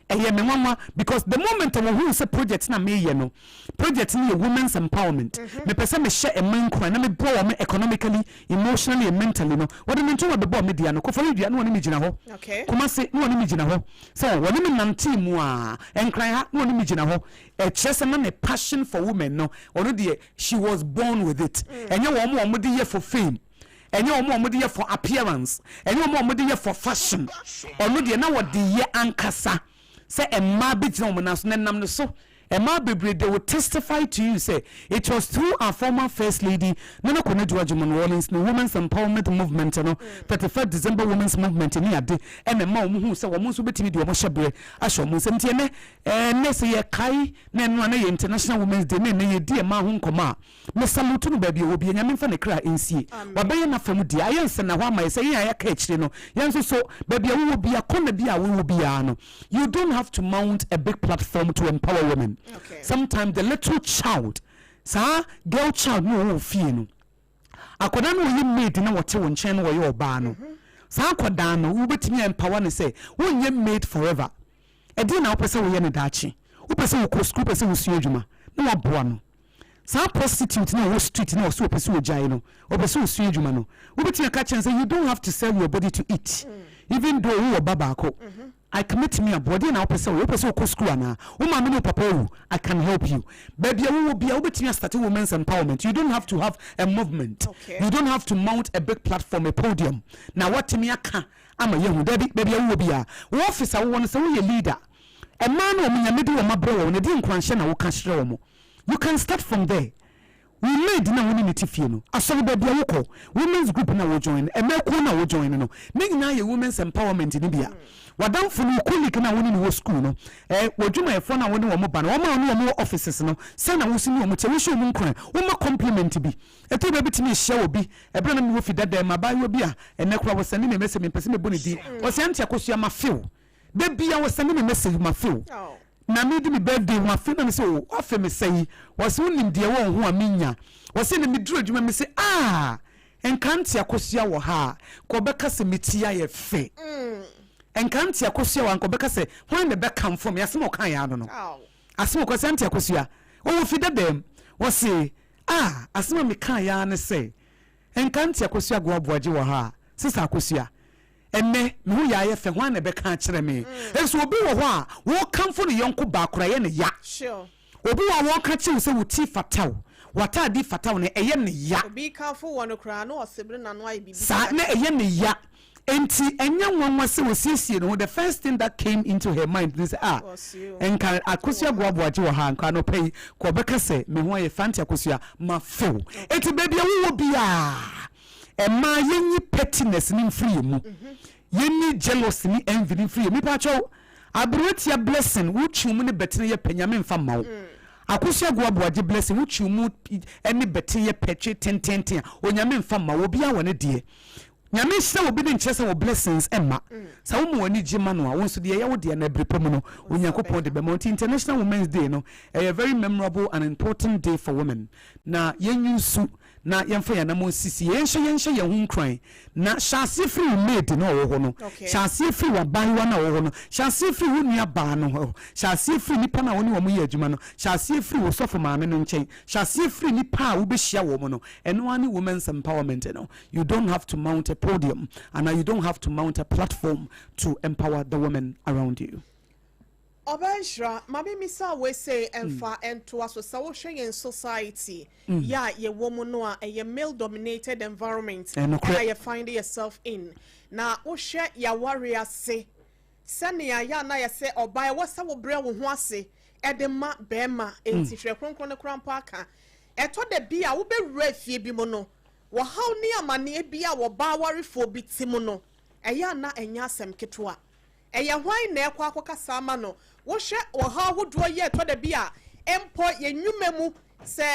Ɛyɛ me nwanwa because the moment a wɔhuu sɛ project na meyɛ no, project no yɛ women's empowerment, mepɛ sɛ mehyɛ ɛma nkuran na meboa wɔn economically, emotionally and mentally no, wɔde ne ntoma bɛbɔ me dea no. Koforidua na wɔne me gyina hɔ, Kumase na wɔne me gyina hɔ, sɛ wɔne me nante mu a, Nkran ha na wɔne me gyina hɔ. Ɛkyerɛ sɛ na ne passion for women no, ɔno deɛ, she was born with it. Ɛnyɛ wɔn a wɔde yɛ for fame, ɛnyɛ wɔn a wɔde yɛ for appearance, ɛnyɛ wɔn a wɔde yɛ for fashion. Ɔno deɛ, na wɔde yɛ ankasa sɛ mmaa bɛgyina wɔn nan so, na nam no so mmaa bebree, they will testify to you say it was through our former First Lady Nana Konadu Agyeman Rawlings ne women's empowerment movement no, 31st December women's movement ne ade, ɛna mma wɔn hu sɛ wɔn nso bɛtumi de wɔn hyɛ berɛ ahyɛ wɔn nsam. Nti ɛnɛ ɛnɛ sɛ yɛkae na ɛno a na yɛ International Women's Day na ɛnɛ yɛdi mmaa ho nkɔmɔ a, me salute no baabi a ɛwɔ bi. Nyame mfa ne kra nsie. Wabɛyɛ n'afam deɛ ayɛ nsɛnna hɔ ama yɛ sɛ yɛn a yɛaka akyire no, yɛn nso so baabi a wowɔ bia, kɔna bi a wowɔ biara no, you don't have to mount a big platform to empower women. Sometimes the little child, saa girl child no wɔwɔ fie no, akwadaa no wɔyɛ maid na wɔte wɔn nkyɛn no, wɔyɛ ɔbaa no, saa akwadaa no wobɛtumi empower no sɛ wonyɛ maid forever. Ɛdeɛ na wopɛ sɛ woyɛ no daakye? Wopɛ sɛ wokɔ sukuu, wopɛ sɛ wosua adwuma, na waboa no. Saa prostitute na ɔwɔ street na ɔsɛ ɔpɛ sɛ ɔgyae no, ɔpɛ sɛ ɔsua adwuma no, wobɛtumi aka kyerɛ no sɛ you don't have to sell your body to eat. Even though wowɔ ba baako, I commit me aboɔ deɛ na wopɛ sɛ woyɛ, wopɛ sɛ wokɔ school anaa wo maame ne wo papa awu, I can help you. Baabi a wowɔ bia, wobɛtumi astart women's empowerment. You don't have to have a movement. You don't have to mount a big platform, a podium, na watumi aka ama yɛhu. Dabi, baabi a wowɔ bia, wo office a wowɔ no, sɛ woyɛ leader, ɛmaa no ɔmo Nyame de wɔn abrɛ wɔn na ɛde nkuranhyɛ na woka kyerɛ wɔn, you can start from there. Wo maid na wo ne ne te fie no, asɔre baabi a wokɔ, women's group na wo join, ɛmɛkuo na wo join no, ne nyinaa yɛ women's empowerment ne bia. Wadamfo no, wo colleague na wo ne ne wɔ school no, w'adwumayɛfoɔ na wo ne wɔn ba no, wɔn a wo ne wɔn wɔ offices no, sɛ na wosi ne wɔn kyɛ, wohyɛ wɔn nkuran, woma compliment bi. Ɛtɔ baabi tumi ahyia wɔ bi. Ɛberɛ na mewɔ fi dada mu, abaayewa bi a ɛnɛ koraa wɔsend me message, mempɛ sɛ mebɔ ne din, wɔsɛ Auntie Akosua, ma few da bia wɔsend me message, ma few na medi me birthday ho afe na me sɛ o wafe me sɛ yi. Wɔsɛ wonim deɛ wɔ ho a menya. Wɔsɛ na meduru adwuma, me sɛ, ah, nka Auntie Akosua wɔ ha a, ka ɔbɛka sɛ me ti ayɛ fɛ. Nka Auntie Akosua wɔ ha, nka ɔbɛka sɛ hwan na ɛbɛkamfo me. Asɛm a ɔka yɛ ano no, asɛm a ɔka sɛ Auntie Akosua ɔwɔ fi dadaam, wɔse ah, asɛm a meka yɛ ano sɛ nka Auntie Akosua Goaboagye wɔ ha a, sisa Akosua. Ɛnnɛ, me ho yɛ ayɛ fɛ, hwan na ɛbɛka akyerɛ me? Nso obi wɔ hɔ a, wɔkamfo ne yɔnko baa koraa, ɛyɛ ne ya. Obi wɔ hɔ a, wɔka kyerɛ wo sɛ wo ti fata wo, w'ataade fata wo no, ɛyɛ ne ya. Obi kamfo wɔ no koraa, na ɔsebere n'ano ayɛ biribi Saa, na ɛyɛ ne ya. Enti ɛnyɛ nwanwa sɛ osiesiee ne ho, the first thing that came into her mind ne sɛ, ah, nka Akosua Boaboagye wɔ ha a, nka anɔpa yi, nka ɔbɛka sɛ me ho ayɛ fɛ, Auntie Akosua, mafe wo. Enti baabi a wowɔ biara, mmaa yɛnyi pettiness no mfiri yɛn mu, yɛnyi jealousy ne envy no mfiri yɛn mu. Mepaakyɛw, aberewatia Blessing, wo twi mu ne bɛtene yɛ pɛ, Nyame mfa mma wo. Akosua Boaboagye Blessing, wo twi mu ne bɛtene yɛ pɛ, twe tententen a, Onyame mfa mma wo. Obiara wɔ ne deɛ. Nyame nhyira obi no nkyerɛ sɛ wɔ blessings mma. Sɛ woma w'ani gye ma no a, wo nso deɛ ɛyɛ wo dea no ɛbere pa mu no, Onyankopɔn de bɛma wo. Nti International Women's Day no, ɛyɛ very memorable and important day for women. Na yɛn use na yɛmfa yɛn anammɔn nsisi, yɛnhyɛ yɛnhyɛ yɛn ho nkuran. Na hyɛ aseɛ firi wo maid no a ɔwɔ hɔ no, hyɛ aseɛ firi w'abaayewa no a ɔwɔ hɔ no, hyɛ aseɛ firi wo nua baa no hɔ, hyɛ aseɛ firi nipa no a wo ne wɔn yɛ adwuma no, hyɛ aseɛ firi wo sɔfo maame no nkyɛn, hyɛ aseɛ firi nipa a wobɛhyia wɔn no. Ɛno ara ne women's empowerment no. You don't have to mount a podium anaa you don't have to mount a platform to empower the women around you. Ɔbaa nhyira, ma me misa wei sei ɛmfa ntoa so, sɛ wohwɛ yɛn society yi a yɛwɔ mu no a, ɛyɛ male dominated environment ɛna yɛ find yourself in, na wohwɛ yɛaware ase sɛnea yɛ a na yɛsɛ ɔbaa ɛwɔ sɛ wobrɛ wo ho ase ɛde ma bɛrima, enti hwɛ kronkron no koraa mpo aka, ɛtɔ da bi a wobɛwura fie bi mu no, Ɔhaw ne amanneɛ bi a ɔbaa warefoɔ bi te mu no, ɛyɛ a na ɛnyɛ asɛm ketewa. Ɛyɛ hwan na ɛrekɔ akɔkasa ama no? Wohwɛ ɔhaw ahodoɔ yi a ɛtɔ da bi a, mpo yɛn nnwuma mu, sɛ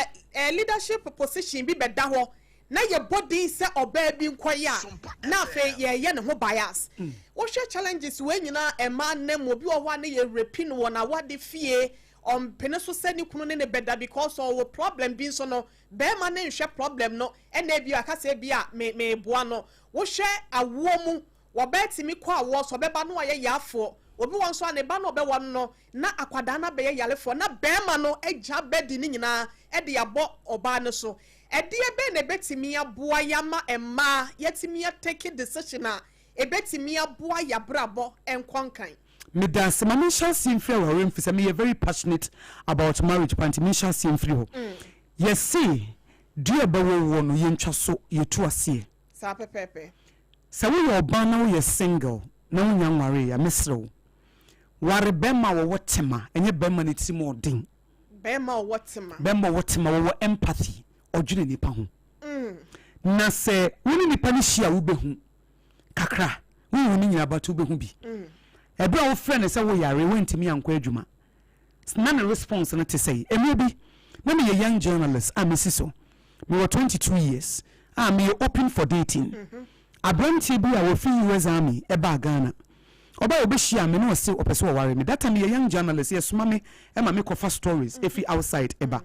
leadership position bi bɛda hɔ na yɛbɔ din sɛ ɔbaa bi nkɔyɛ a, na afei yɛreyɛ ne ho bias. Wohwɛ challenges wei nyinaa a mmaa nam mu, obi wɔ hɔ a na yɛrepi no wɔ n'awade fie, ɔmpene so sɛ ne kunu ne no bɛda because ɔwɔ problem bi nso no, Bɛɛma no nhwɛ problem no ɛna ebia aka sɛ ebia me meboa no. Wohwɛ awoɔ mu, wɔbaa tumi kɔ awoɔ so ɔbɛba no wayɛ yafoɔ. Obi wɔ nso a ne ba no ɔbɛwɔ no no na akwadaa no abɛyɛ yarefoɔ na bɛɛma no agya burden no nyinaa de abɔ ɔbaa no so. Ɛdeɛ bɛn na ɛbɛtumi aboa yɛ ama mmaa yɛatumi a take decision a ɛbɛtumi aboa yɛabrabɔ nkɔ nkan? Medase, ma menhyɛ aseɛ mfiri awareɛ mu fisɛ meyɛ very passionate about marriage paa nti menhyɛ aseɛ mfiri hɔ. Yɛse dua a ɛbɛwɔ woɔ no yɛntwa so, yɛtu aseɛ. Saa pɛpɛɛpɛ. Sɛ woyɛ ɔbaa na woyɛ single na wonnya nwareeɛ a, mesrɛ wo, ware bɛrima a ɔwɔ tema, ɛnyɛ bɛrima ne tirim ɔden. Bɛrima a ɔwɔ tema. Bɛrima a ɔwɔ tema, ɔwɔ empathy, ɔdwene nipa ho. Na sɛ wo ne nipa no hyia a wobɛhu. kakra, wonhu ne nyinaa but wobɛhu bi. Ɛberɛ a wofrɛ no sɛ woyare woantumi ankɔ adwuma na ne response no te sɛn? Mmerɛ bi na meyɛ young journalist a mesi so, mewɔ 22 years a meyɛ open for dating. Aberanteɛ bi a ɔfiri US Army baa Ghana, ɔbaeɛ ɔbɛhyiaa me na ɔse ɔpɛ sɛ ɔware me. That time meyɛ young journalist, yɛsoma me ma mekɔfa stories ɛfiri outside ba.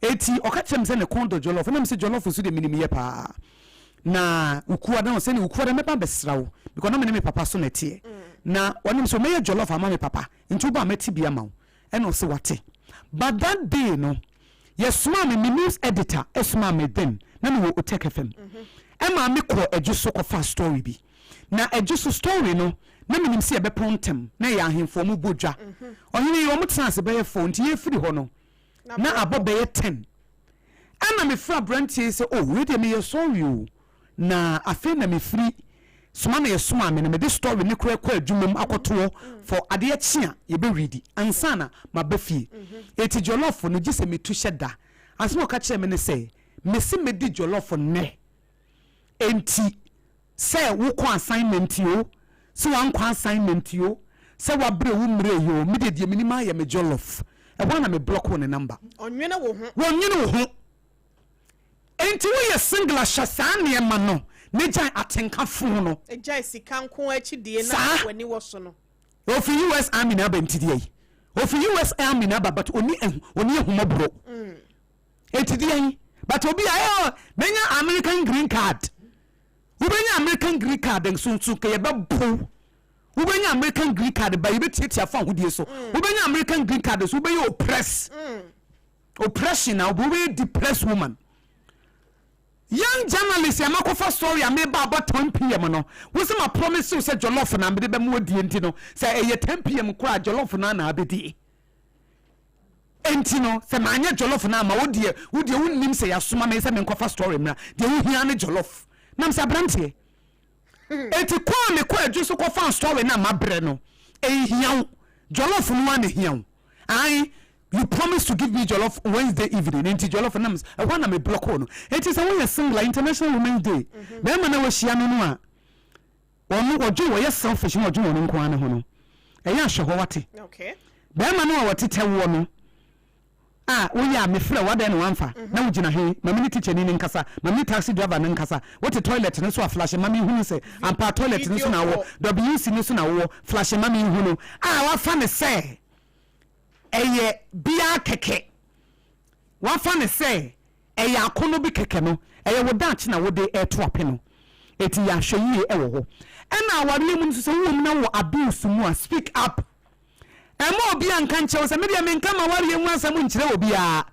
Enti ɔka kyerɛɛ me sɛ ne kɔn dɔ jollof, ɛna mese jollof nso deɛ menim yɛ paa. Na Wukuada no sɛnea Wukuada mɛba abɛsra wo because na me ne me papa so na ɛteɛ. Na ɔne me sɛ mɛyɛ jollof ama me papa nti woba a mɛte bi ama wo. Ɛna ɔse wate. But that day no yɛsomaa me, me news editor somaa me then na mewɔ Otec FM. Ɛmaa me kɔɔ Adwo so kɔfaa story bi. Na Adwo so story no na menim sɛ yɛbɛpɔn ntɛm na ɛyɛ ahemfo wɔn bɔ dwa. Ɔhene yi wɔn tenaa ase bɛyɛ four nti yɛfiri hɔ no na abɔ bɛyɛ ten. Ɛna mefrɛ aberanteɛ yi sɛ oh wei deɛ meyɛ sorry o na afei na mefiri soma na yɛsomaa me no mede story no koraa kɔ adwuma mu akɔtoɔ for adeɛ kye a yɛbɛ readi ansa na maba fie eti jollof no gye sɛ metu hyɛ da. Asɛm a ɔka kyerɛɛ me ne sɛ mese mɛdi jollof nnɛ enti Sɛ wokɔ assignment o, sɛ wankɔ assignment o, sɛ wabrɛ wo mmerɛ yi o, me deɛ deɛ menim ara yɛ me jollof. Ɛhɔ ara na me block wo ne number. Ɔnwene wo ho. Wɔnwene wo ho. Enti woyɛ single a hyɛ saa nneɛma no na gyae atenka fo no. Gyae sika nko ara akyi die na Saa. w'ani wɔ so no. Ɔfiri US army na aba nti deɛ yi. Ɔfiri US army na aba but ɔnni ahu ɔnni ahummɔborɔ. Enti deɛn? But obi a ɛɛ menya American green card. Wobɛnya American green card nso nso nka yɛbɛbo. Wobɛnya American green card ba yɛbɛtiatia fa ahodie so. Wobɛnya American green card nso wobɛyɛ oppress. Oppression na wobɛyɛ depressed woman. Young journalist a makɔfa story a meba abɔ 10 p.m. no, wo sɛ ma promise wo sɛ jollof na mede bɛma wadie, nti no sɛ ɛyɛ 10 p.m. koraa, jollof no ana abɛdie. Enti no sɛ maanyɛ jollof no ama wo deɛ, wo deɛ wonnim sɛ yɛasoma me sɛ menkɔfa story mmra. Deɛ wohia ne jollof nam sɛ aberanteɛ. Enti kɔ a mekɔ adwo so kɔfa story no a mabrɛ no, ɛnhia wo. Jollof no a na ɛhia wo. Ae, you promise to give me jollof Wednesday evening, nti jollof nam ɛhɔ na me block no. Enti sɛ woyɛ single a, International Women's Day, bɛrima na wahyia no a ɔno ɔdwe wɔyɛ selfish na ɔdwe wɔn nko ara ne ho no, ɛyɛ ahwɛ hɔ wate. Bɛrima no a wɔtetɛ woɔ no a woyɛ a mefrɛ wo adɛn na wamfa na wogyina he? Ma me ne tikyani no nkasa, ma me ne taxi driver no nkasa. Wote toilet no so a, flash ma menhunu sɛ ampa toilet no so na wowɔ, WC no so na wowɔ, flash ma menhunu. A wafa ne sɛ ɛyɛ biaa kɛkɛ, wafa ne sɛ ɛyɛ akɔnnɔ bi kɛkɛ no, ɛyɛ wo daakye na wode ɛto ape no. Eti yɛ ahwɛ yie ɛwɔ hɔ. Ɛna awareɛ mu nso, sɛ wowɔ mu na wɔ abuse mu a, speak up. Ɛma obi a nka nkyerɛ wo sɛ medeɛ menka ma awareɛ mu asɛm nkyerɛ obiara,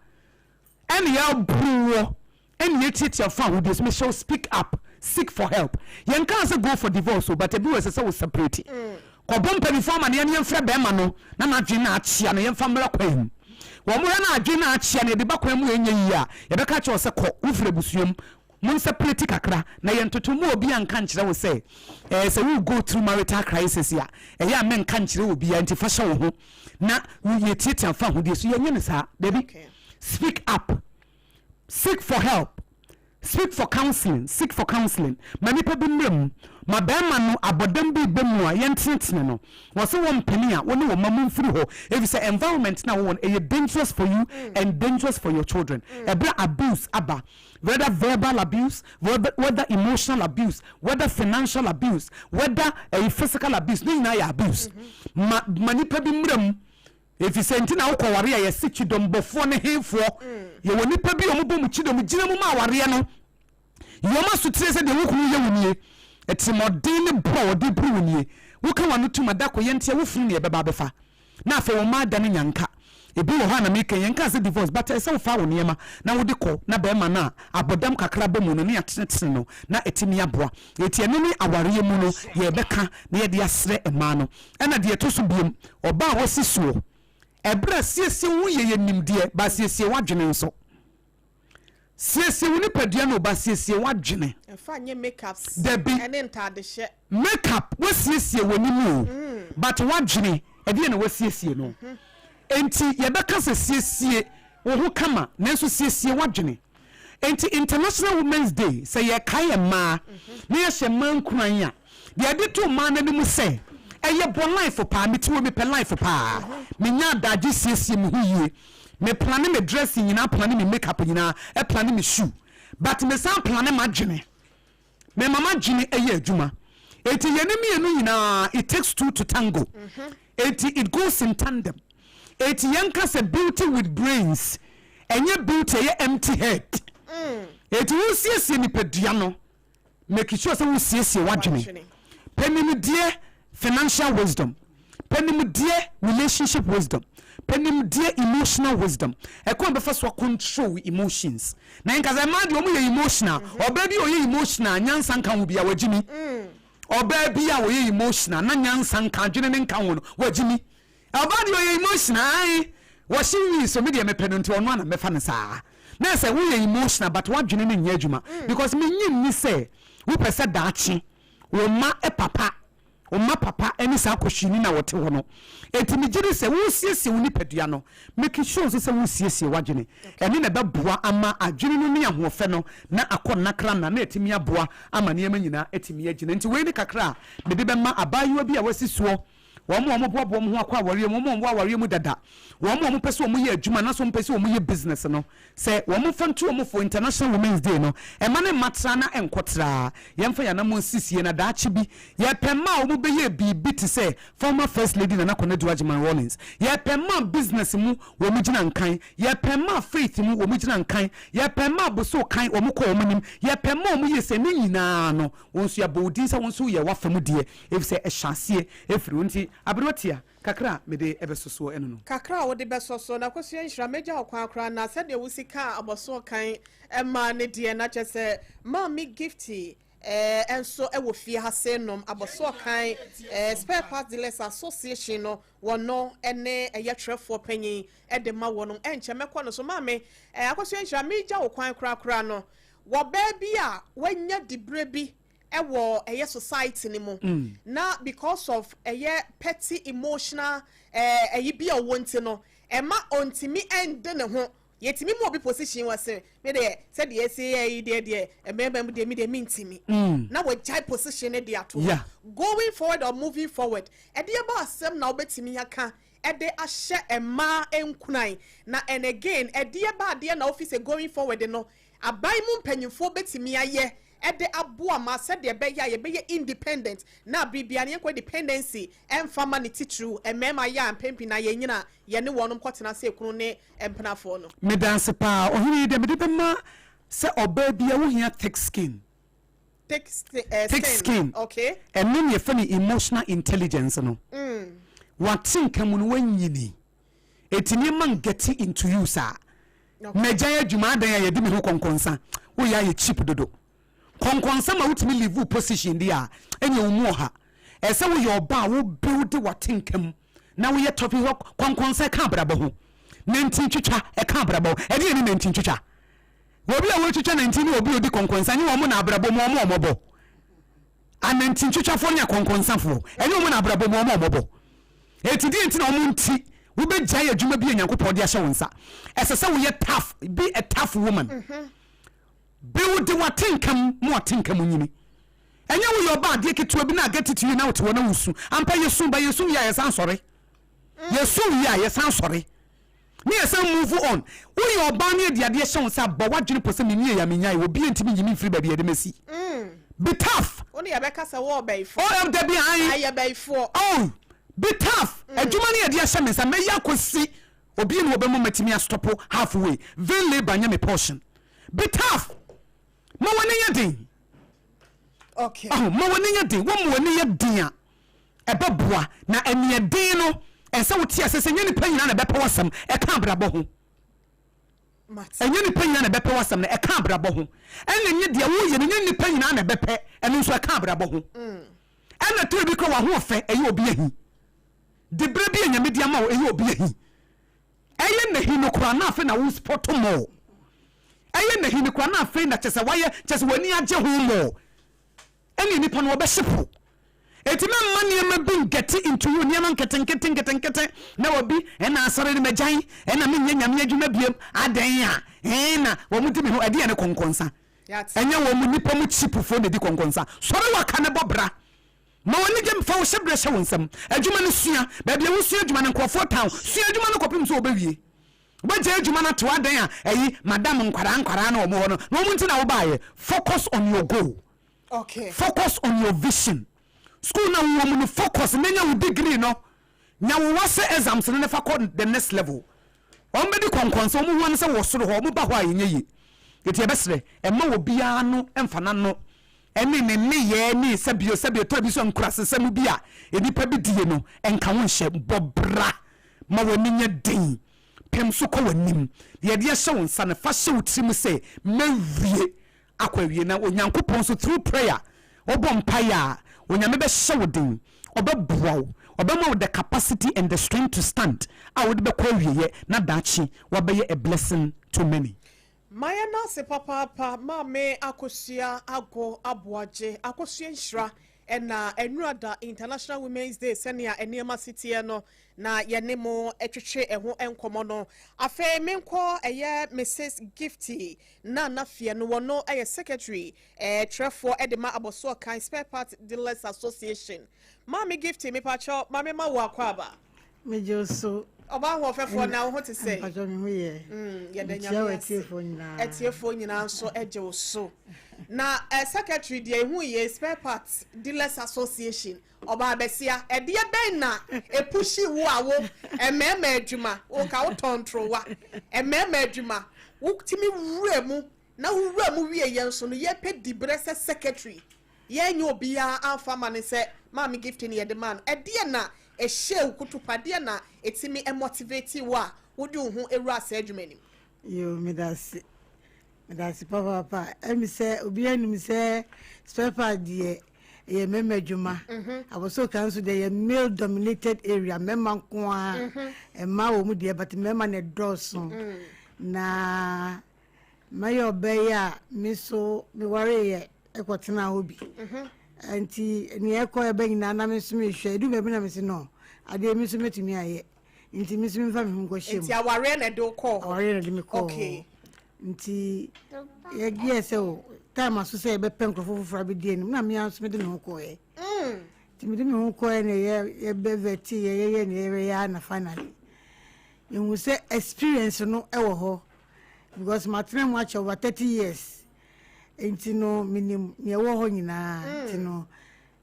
ɛne yɛaboro wɔ, ɛne yɛtiatia fa ahodie so. Mehyɛ wo, speak up, seek for help. Yɛnka sɛ go for divorce o, but ebi wɔ ɛsɛ sɛ wo separate. Kɔbɔ mpanimfoɔ amaneɛ ne yɛmfrɛ bɛrima no na n'adwene no akyea no, yɛmfa mmra kwan mu. Wɔn mo hwɛ no adwene no akyea no, yɛde ba kwan mu, ɛnyɛ yie a, yɛbɛka kyerɛ wo sɛ kɔ wofiri abusua mu, mo nseparate kakra na yɛntoto mu. Obi a nka nkyerɛ wo sɛ sɛ wo go through marital crisis a, ɛyɛ a menka nkyerɛ obiara, nti fa hyɛ wo ho na yɛtiatia fa ahodie so. Yɛnyɛ no saa, dabi. Speak up, seek for help, speak for counseling, seek for counseling. Ma nipa bi mmerɛ mu ma bɛrima no abɔdam bi bɛ mu a, yɛntenetene no. Wɔ sɛ wɔn mpene a, wɔne wɔn ma mu mfiri hɔ, efi sɛ environment na wɔwɔ no ɛyɛ dangerous for you and dangerous for your children. Ɛbrɛ abuse aba, whether verbal abuse, whether emotional abuse, whether financial abuse, whether ɛyɛ physical abuse, ne nyinaa yɛ abuse. Ma nipa bi mmerɛ mu, efi sɛ nti na wokɔ ware a, yɛsi kyidɔmbɔfoɔ ne hefoɔ. Yɛwɔ nipa bi a wɔn bɔ mu kyidɔm gyina mu ma awareɛ no. Yɛn asotire sɛ deɛ wo kunu yɛ wo nie, ɛtìmɔden ne borɔ a wɔde buru wo nie. Woka wɔn tum adako yɛn ntia wo funu ne yɛbɛba abɛfa na afei wɔn mmaa da ne nyanka. Ebi wɔ hɔ a na meka, yɛn ka sɛ divorce, but ɛsɛ wofa wo nneɛma na wode kɔ na bɛrima no a abɔdam kakra bɔ mu no ne atenetene no na ɛtumi aboa. Eti ɛno ne awareɛ mu no yɛbɛka na yɛde asrɛ mmaa no. Ɛna deɛ ɛto so biem, ɔbaa a wɔsi soɔ, ɛberɛ a siesie wo ho yɛ, yɛ nimdeɛ ba, siesie w'adwene nso. Siesie wo nipadua no ba, siesie w'adwene. Ɛfa nye makeups. Dabi. Ɛne ntaadehyɛ. Makeup wasiesie w'anim o, but w'adwene ɛdeɛ na wasiesie no. Enti yɛbɛka sɛ siesie wo ho kama, nanso siesie w'adwene. Enti International Women's Day, sɛ yɛkae mmaa na yɛhyɛ mmaa nkuran a, deɛ yɛde to mmaa n'anim sɛ ɛyɛ bɔ life paa. Mete wɔ mepɛ life paa, menya adagye siesie me ho yie, me plan me dressing nyinaa, plan me makeup nyinaa, ɛplan me shoe, but me san plan m'adwene. Me mama dwene ɛyɛ adwuma. Eti yɛne mmienu nyinaa, it takes two to tango. Eti it goes in tandem. Eti yɛn ka sɛ beauty with brains, ɛnyɛ beauty ɛyɛ empty head. Eti wosiesie nipadua no, make sure sɛ wosiesie w'adwene. Pɛnimdeɛ financial wisdom, pɛnimdeɛ relationship wisdom, pɛnimdeɛ emotional wisdom, ɛkwan bɛfa so control emotions. Na nkasa mmaa deɛ, wɔn yɛ emotional. Ɔbaa bi a ɔyɛ emotional nyansa nka ho bi a, wagyi mi. Ɔbaa bi a ɔyɛ emotional na nyansa nka adwene ne nka ho no, wagyi mi. Ɔbaa deɛ ɔyɛ emotional, ayi wɔhyɛ wii so, mi deɛ mepɛ no nti ɔno ana mɛfa no saa. Na sɛ woyɛ emotional but wadwene no nyɛ adwuma, because menyi nni sɛ wopɛ sɛ daakye wo mma papa, wo mma papa ne saa kɔhwini na wɔte hɔ no. Enti megye di sɛ wosiesie wo nipadua no, make sure nso sɛ wosiesie w'adwene. Ɛne na ɛbɛboa ama adwene no ne ahoɔfɛ no na akɔ nnakra nna na ɛtumi aboa ama nneɛma nyinaa atumi agyina. Nti wei ne kakra a mede bɛma abaayewa bi a wasi soɔ, wɔn a wɔboaboa wɔn ho akɔ awareɛ mu, wɔn a wɔwɔ awareɛ mu dada, wɔn a wɔpɛ sɛ wɔyɛ adwuma na so wɔpɛ sɛ wɔyɛ business no, sɛ wɔn fa nto wɔn fo. International Women's Day no, ɛma ne mma tra na nkɔ traa. Yɛmfa yɛn anamɔ nsisie na daakye bi yɛpɛ mmaa a wɔn bɛyɛ biribi te sɛ former First Lady Nana Konadu Agyeman Rawlings. Yɛpɛ mmaa business mu wɔn gyina nkan, yɛpɛ mmaa faith mu wɔn gyina nkan, yɛpɛ mmaa boso kan wɔn kɔ wɔn anim, yɛpɛ mmaa wɔn yɛ sɛ ne nyinaa no, wɔn nso yɛabɔ wo din sɛ wɔn nso yɛ wafa mu deɛ, efisɛ ɛhyɛ aseɛ efiri wɔn ti. Aberewa tia, kakra a mede ɛbɛsɔ soɔ ɛno no. Kakra a wode bɛsɔ so na Akosua Nhyira, mɛgya wo kwan koraa na sɛdeɛ wosi kaa abɔsoɔ kan maa no deɛ, na kyerɛ sɛ Maame Gifty nso wɔ fie ha se nom abɔsoɔ kan Spare Parts Dealers Association no, wɔno ne ɛyɛ twerɛfoɔ panyin de ma wɔnom. Ɛnkyɛ mɛkɔ no so. Maame Akosua Nhyira, megya wo kwan koraa koraa no, wɔ baa bi a wanya diberɛ bi wɔ ɛyɛ society no mu na because of ɛyɛ petty emotional ɛyi bi a ɔwɔ nti no, ɛma ɔntumi ɛnde ne ho. Yɛtumi mu obi position wɔ se me deɛ, sɛdeɛ ɛsi yɛ yi deɛ, mmarima mu deɛ, me deɛ mentimi, na wɔgyae position no de ato hɔ. Going forward or moving forward, ɛdeɛ ba asɛm na wobɛtumi aka ɛde ahyɛ mmaa nkuran na, and again, ɛdeɛ ba adeɛ na wofi sɛ going forward no aban mu mpanyinfoɔ bɛtumi ayɛ ɛde aboa ma sɛdeɛ ɛbɛyɛ a yɛbɛyɛ independent na biribia no yɛnkɔ dependency ɛmfa ma ne titiriw mmarima yɛ a mpɛmpii na yɛnyina yɛne wɔnom kɔtena sɛ ekunu ne mpenafoɔ no? Medanse paa. Ɔhene yi deɛ mede bɛma sɛ ɔbaa bia wohia thick skin. Thick Thick skin. Ɛno ne yɛfɛ no emotional intelligence no. Wate nka mu no, wanyini ɛti nneɛma nget into you saa. Magyae adwuma adan a yɛde me ho kɔnkɔnsa, woyɛ ayɛ cheap dodo. Kɔnkɔnsa ma wotumi leave wo position deɛ a, ɛnyɛ wo mu ɔha. Ɛsɛ woyɛ ɔba a wo build wate nka mu na woyɛ tough hɔ. Kɔnkɔnsa ɛka abrabɔ ho, nantin twitwa ɛka abrabɔ ho. Ɛde yɛ ne nantin twitwa, obi a wɔretwitwa nantin ne obi a odi kɔnkɔnsa nye wɔn na abrabɔ mu wɔn a wɔbɔ anantin twitwafoɔ ne akɔnkɔnsafoɔ, ɛnyɛ wɔn na abrabɔ mu wɔn a wɔbɔ. Eti deɛ nti na wɔn nti wobɛgyae adwuma bi a Nyankopɔn de ahyɛ wo nsa? Ɛsɛ sɛ woyɛ tough. Be a tough woman. Build w'atenka mu ma w'atenka mu nyini. Ɛnyɛ woyɛ ɔba adeɛ ketewa bi na agɛ tete yi na wote hɔ na wosu. Ampa, yɛsu ba, yɛsu wie a yɛsan sɔre, yɛsu wie a yɛsan sɔre ne yɛsan move on. Woyɛ ɔbaa ne adi adeɛ hyɛ wo nsa, bɔ w'adwene pɔ sɛ menwie a menyae, obi ntumi nyi me mfiri baabi a yɛde masi. Be tough. Wo ne yɛbɛka sɛ wɔɔ bɛyifoɔ. Oh, dabi an. Ayɛ bɛyifoɔ. Oh, be tough. Adwuma ne yɛde ahyɛ me nsa, mɛyɛ akɔsi obi ne wɔbɛma matumi astop halfway. Vain labour nyɛ me portion. Be tough. Ma w'ani nyɛ den. Oh, ma w'ani nyɛ den. Wɔma w'ani yɛ den a, ɛbɛboa. Na ɛneɛ den no, ɛsɛ wote ase sɛ nyɛ nipa nyinaa na ɛbɛpɛ w'asɛm. Ɛka abrabɔ ho. Ɛnyɛ nipa nyinaa na ɛbɛpɛ w'asɛm no. Ɛka abrabɔ ho. Ɛna nyɛ deɛ woyɛ no, nyɛ nipa nyinaa na ɛbɛpɛ. Ɛno nso ɛka abrabɔ ho. Ɛna tiri bi kora w'ahoɔfɛ ɛyɛ obi ahi. Diberɛ bi a Nyame de ama wo ɛyɛ obi ahi. Ɛyɛ n'ahi no koraa na afei na wo spot more. Ɛyɛ n'ahi no koraa na afei na kyɛ sɛ wayɛ kyɛ sɛ w'ani agye ho more. Ɛne nipa no wɔbɛhye po. Eti mɛmma nneɛma bi ngɛte into you, nneɛma nketenkete nketenkete na wabi ɛna asɔre no magyan, ɛna menyɛ Nyame adwuma biem, adɛn a ɛn na wɔn di me ho. Ɛdeɛ ne kɔnkɔnsa. Ɛnyɛ wɔn mu nipa mu cheapfoɔ na ɛdi kɔnkɔnsa. Sɔre waka ne bɔ bra. Ma w'ani gye, fa wo hyɛberɛ hyɛ wo nsam. Adwuma no sua. Baabi a wosua adwuma no, nkurɔfoɔ tan wo. Sua adwuma no kɔpem sɛ wobɛwie. Wobɛgyae adwuma no ato adɛn a ɛyi madam nkwadaa nkwadaa na wɔn hɔ no na wɔn nti na wobaeɛ. Focus on your goal. Focus on your vision. School na wowɔ mu no, focus na nya wo degree no. Nya wo WASSCE exams no na fa kɔ the next level. Wɔn bɛdi kɔnkɔnsa, wɔn hu ano sɛ wɔ soro hɔ, wɔn ba hɔ a ɛnyɛ yie. Eti yɛbɛsrɛ, ɛmma obiara ano mfa n'ano ɛne ne nneyɛɛ ne sɛbio sɛbio tɔ bi so nkurasesɛm bi a nnipa bi die no nka wo nhyɛ. Bɔ bra ma w'ani nyɛ den, pem so kɔ w'anim. Deɛ yɛde ahyɛ wo nsa no, fa hyɛ wo tirim sɛ mɛwie akɔ awie. Na Onyankopɔn nso, through prayer, wobɔ mpaeɛ a, Onyame bɛhyɛ wo den, ɔbɛboa wo, ɔbɛma wo the capacity and the strength to stand a wode bɛkɔ awieɛ na daakye woabɛyɛ a blessing to many. Mayɛ no ase papaapa. Maame Akosua Ago Aboagye, Akosua Nhyira, ɛna ɛnura da International Women's Day, sɛnea nneɛma si teɛ no na yɛne mo twetwe ɛho nkɔmmɔ no. Afei menkɔ ɛyɛ Mrs Gifty Nana Fie no, wɔno ɛyɛ secretary, twerɛfoɔ ɛde ma Abɔsoɔ Kan Spare Part Dealers Association. Maame Gifty, mepakyɛw, maame, ma wo akɔ aba. Megye wo so. Ɔbaa ahoɔfɛfoɔ, na wo ho te sɛ? Mpatwɔ, me ho yɛ. Yɛda Mekyia Nyame ase. w'atiefoɔ nyinaa. Atiefoɔ nyinaa nso gye wo so. Na secretary deɛ ehu yɛ Spare Parts Dealers Association, ɔbaa bɛsia, ɛdeɛ bɛn na epushi wo a wo mmarima adwuma, wo ka wotɔn ntorowa, mmarima adwuma wotumi wura mu, na wowura mu wie yɛn nso no yɛpɛ diberɛ sɛ secretary, yɛnyɛ obiara amfa ma ne sɛ Maame Gift ne yɛde maa no? Ɛdeɛ na ɛhyɛ wo kutupadeɛ na ɛtumi motivate wo a wode wo ho awura saa adwuma nim? Yo, medase, medase papaapa. Ɛmi sɛ obiara nim sɛ spare part deɛ, ɛyɛ mmarima adwuma. Abossey Okai nso deɛ, yɛ male dominated area, mmarima nko ara. Mmaa wɔ mu deɛ, but mmarima na ɛdɔɔso. Na mayɛ ɔbaa yi a, me nso mewareyɛ ɛkɔtena hɔ bi, nti nea ɛkɔ ɛbɛ nyinaa na me nso mehwɛ. Edu baabi na me si no adeɛ, mi nso mɛtumi ayɛ, nti me nso memfa me ho nkɔhyɛ mu. Nti awareɛ na ɛde wo kɔɔ hɔ? Awareɛ na ɛde me kɔɔ. Nti yɛyɛ sɛ o time aso sɛ yɛbɛpɛ nkurɔfoɔ foforɔ abɛdi anim, na mmea nso mede me ho kɔɔɛ. Nti mede me ho kɔɔɛ na yɛ yɛbɛ vet yɛyɛyɛ ne yɛbɛyɛ a, na finally yɛhu sɛ experience no ɛwɔ hɔ, because matena mu akyɛ over 30 years, nti no menim nea ɛwɔ hɔ nyinaa. Nti no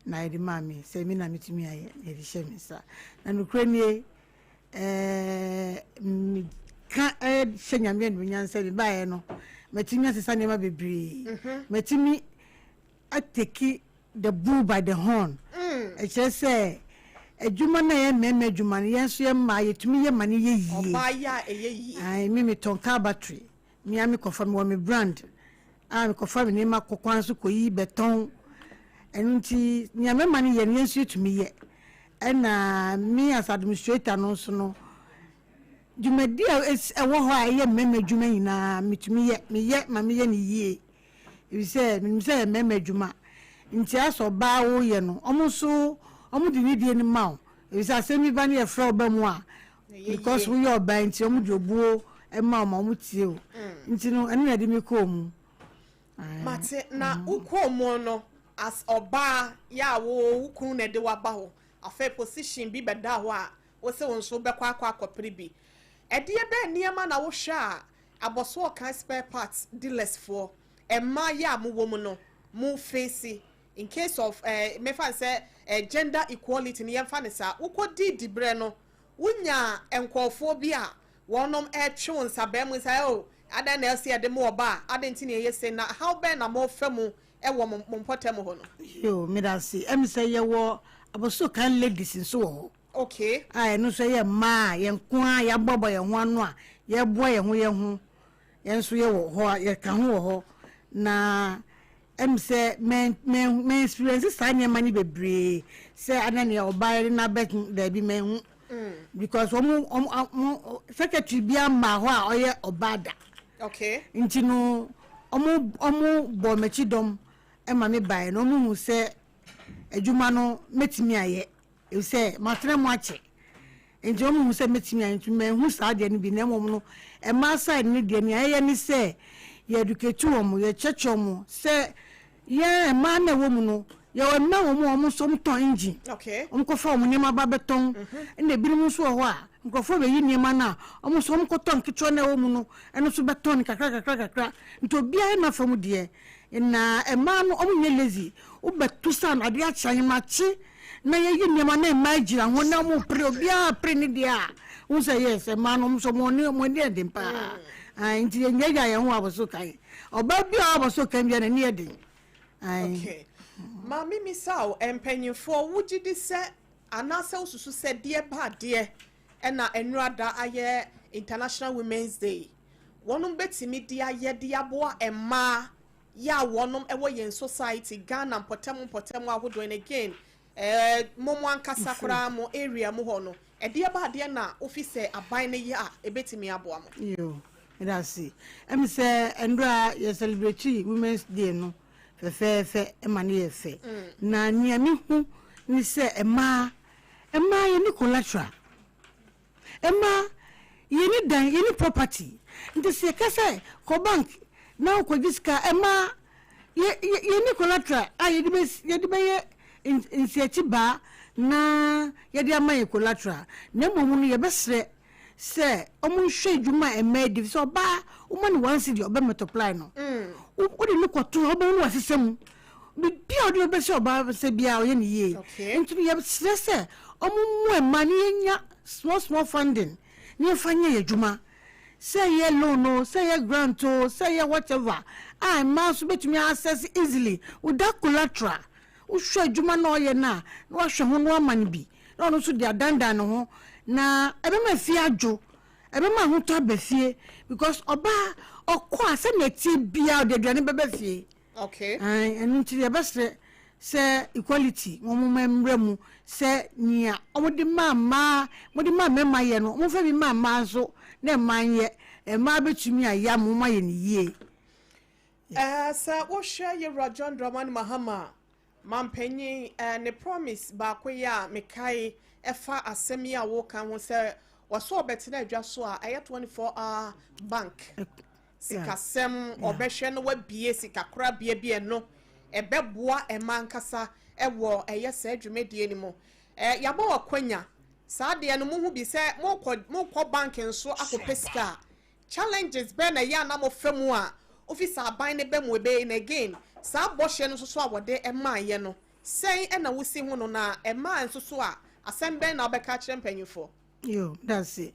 na yɛde maa me sɛ me na metumi ayɛ, na yɛde hyɛ me nsa. Na nokorɛ nie, meka hyɛ Nyame animuonyam sɛ mebaeɛ no, matumi asesa nneɛma bebree. Matumi atake the bull by the horn. Ɛkyerɛ sɛ adwuma no a ɛyɛ mmarima adwuma no, yɛn nso yɛ mmaa yɛtumi yɛ ma no yɛ yie. Ɔbaa yɛ a ɛyɛ yie. Ae, me metɔn car battery. Mea mekɔfa, mewɔ me brand a mekɔfa me nneɛma kɔ kwan so kɔyi bɛtɔn. Ɛno nti nea mmarima no yɛ no, yɛn nso yɛtumi yɛ. Ɛna me as administrator no nso no, dwumadi a ɛwɔ hɔ a ɛyɛ mmarima adwuma nyinaa, metumi yɛ. Meyɛ ma meyɛ no yie, ebi sɛ menim sɛ ɛyɛ mmarima adwuma, nti asɛ ɔbaa woyɛ no, ɔmo nso ɔmo de ne die no ma wo, ebi sɛ asɛm bi ba ne yɛfrɛ ɔba mu a, because woyɛ ɔbaa nti, ɔmo de obuo ma wo ma ɔmo tie o. Nti no ɛno na ɛde mi kɔɔ mu. Mate. Na wokɔɔ mu no as ɔbaa yɛ a wo kunu na ɛde waba hɔ, afei position bi bɛda hɔ a wosɛ wo nso wobɛkɔ akɔpere bi, ɛdeɛ bɛɛ nneɛma na wohwɛ a Abossey Okai spare parts dealers foɔ mmaa yɛ a mowɔ mu no mo face in case of mefa n sɛ gender equality no, yɛmfa ne saa, wokɔdi diberɛ no, wonya nkɔɔfoɔ bi a wɔnom ɛtwe wo nsabaa mu sɛ o adan na ɛsɛ yɛde mo ɔba a adan nti na ɛyɛ se na haw bɛn na mɔfa mu ɛwɔ mo mpɔtam hɔ no? Yo, medase. Ɛmi sɛ yɛwɔ Abossey Okai ladies nso wɔ hɔ a ɛno nso yɛ mmaa a yɛn nko a yɛaboaboa yɛn ho ano a yɛboa yɛn ho yɛn ho. Yɛn nso yɛwɔ hɔ a yɛka ho wɔ hɔ. Na ɛmi sɛ mɛ experience saa nneɛma no bebree sɛ ana nea ɔbaa yɛde n'abɛ daabi, mɛ hu, because wɔn secretary bi ama hɔ a ɔyɛ ɔbaa da. Nti no ɔmo bɔ m'akyi dɔm ɛma me baeɛ, na ɔmo hu sɛ adwuma no mɛtumi ayɛ, efisɛ matena mu akyɛ, nti ɔmo hu sɛ mɛtumi ayɛ. Nti mɛhu saa deɛ no bi. Na mmom no, mmaa side no deɛ, nea ɛyɛ ne sɛ yɛ educate wɔn, yɛkyerɛkyerɛ wɔn sɛ yɛn mmaa na ɛwɔ mu no, yɛwɔ mmaa wɔ mu a wɔn nso wɔtɔn engine. Wɔn kɔfa wɔn nneɛma ba bɛtɔn, ɛna ebinom nso wɔ hɔ a nkurɔfoɔ bɛyi nneɛma no a, wɔn nso wɔn kɔtɔ nketewa na ɛwɔ mu no, ɛno nso bɛtɔn no kakra kakra kakra. Nti obiara na fam deɛ, na mmaa no wɔn nyɛ lazy. Wobɛto sa adeɛ akye ahemakye na yɛyi nneɛma na mmaa gyina ho na wɔn pere, obiara pere ne deɛ a wɔn sɛ yes, mmaa no wɔn nso wɔn ani yɛ den paa. Nti yɛn nyɛ yɛn ho Abossey Okai. Ɔbaa bi a Abossey Okai bi a n'ani yɛ den. Okay, maame, misa mpanyinfoɔ, wogye di sɛ anaasɛ wosusu sɛ deɛ ba adeɛ ɛna nnurada ayɛ International Women's Day, wɔn bɛtumi de ayɛ de aboa mmaa yɛ a wɔnom ɛwɔ yɛn society Ghana mpɔtam mpɔtam ahodoɔ, and again mo ankasa koraa mo area mu hɔ no, ɛdeɛ ba adeɛ na ofi sɛ aban no yɛ a ebɛtumi aboa mo? Yo, ɛda ase. Ɛmi sɛ ndora yɛ celebrate Women's Day no fɛfɛɛfɛ, ɛma no yɛ fɛ. Na nea mi hu ne sɛ mmaa yɛ ne collateral, mmaa yɛ ne dan, yɛ ne property. Nti sɛ yɛka sɛ kɔ bank na wokɔgye sika, mmaa yɛ ne collateral a yɛde bɛyɛ nsiakyi baa na yɛde ama yɛ collateral. Na mmom no, yɛbɛsrɛ sɛ ɔmo nhwɛ adwuma a mmaa di, sɛ ɔbaa woma no 1 cedi, ɔbɛ multiply no. Wode no kɔto a, wobɛhu no wasesa mu biribi a wode bɛsɛ ɔbaa sɛ biara, ɔyɛ ne yie. Nti no yɛsrɛ sɛ ɔmo mmoa mmaa ne yɛnya small small funding ne yɛmfa nyɛ yɛ adwuma, sɛ yɛ loan o, sɛ yɛ grant o, sɛ yɛ whatever a mmaa nso bɛtumi access easily without collateral. Wohwɛ adwuma na ɔyɛ no a, na wahwɛ ho na wama no bi. na ɔno nso de adandan ne ho, na ɛbɛma fie adwo, ɛbɛma ahotɔ aba fie, because ɔbaa ɔkɔ a, sɛnea ɛteɛ biara, ɔde aduane bɛba fie. Ɛno nti yɛbɛsrɛ sɛ equality, wɔn mo mmerɛ mu sɛ nea wɔde maa mmaa, wɔde maa mmarima yɛ no, wɔmfa bi maa mmaa nso na mmaa nyɛ. Mmaa bɛtumi ayɛ ama wɔn ayɛ ne yie. Sɛ wohwɛ yɛwura John Dramani Mahama mampanyin, ne promise baako yi a mekae ɛfa asɛm yi a woka ho sɛ wɔso ɔbɛtena adwa so a, ɛyɛ 24 hour bank, sikasɛm ɔbɛhwɛ no, wabie sikakorabea bi, ɛno ɛbɛboa ɛma nkasa ɛwɔ ɛyɛ saa dwumadie no mu. Yɛabɔ wɔ kwanya saa deɛ no, muhu bi sɛ mokɔ bank nso akɔpɛ sika a, challenges bɛɛ na ɛyɛ a na mofɛ mu a ofisi aban ne bɛ mu ebe, and again saa bɔhyɛ no nso so a wɔde ɛmaa no sɛn ɛna wosi ho no, na ɛmaa nso so a, asɛm bɛn na wobɛka akyerɛ mpanyinfoɔ? Yo, that's it.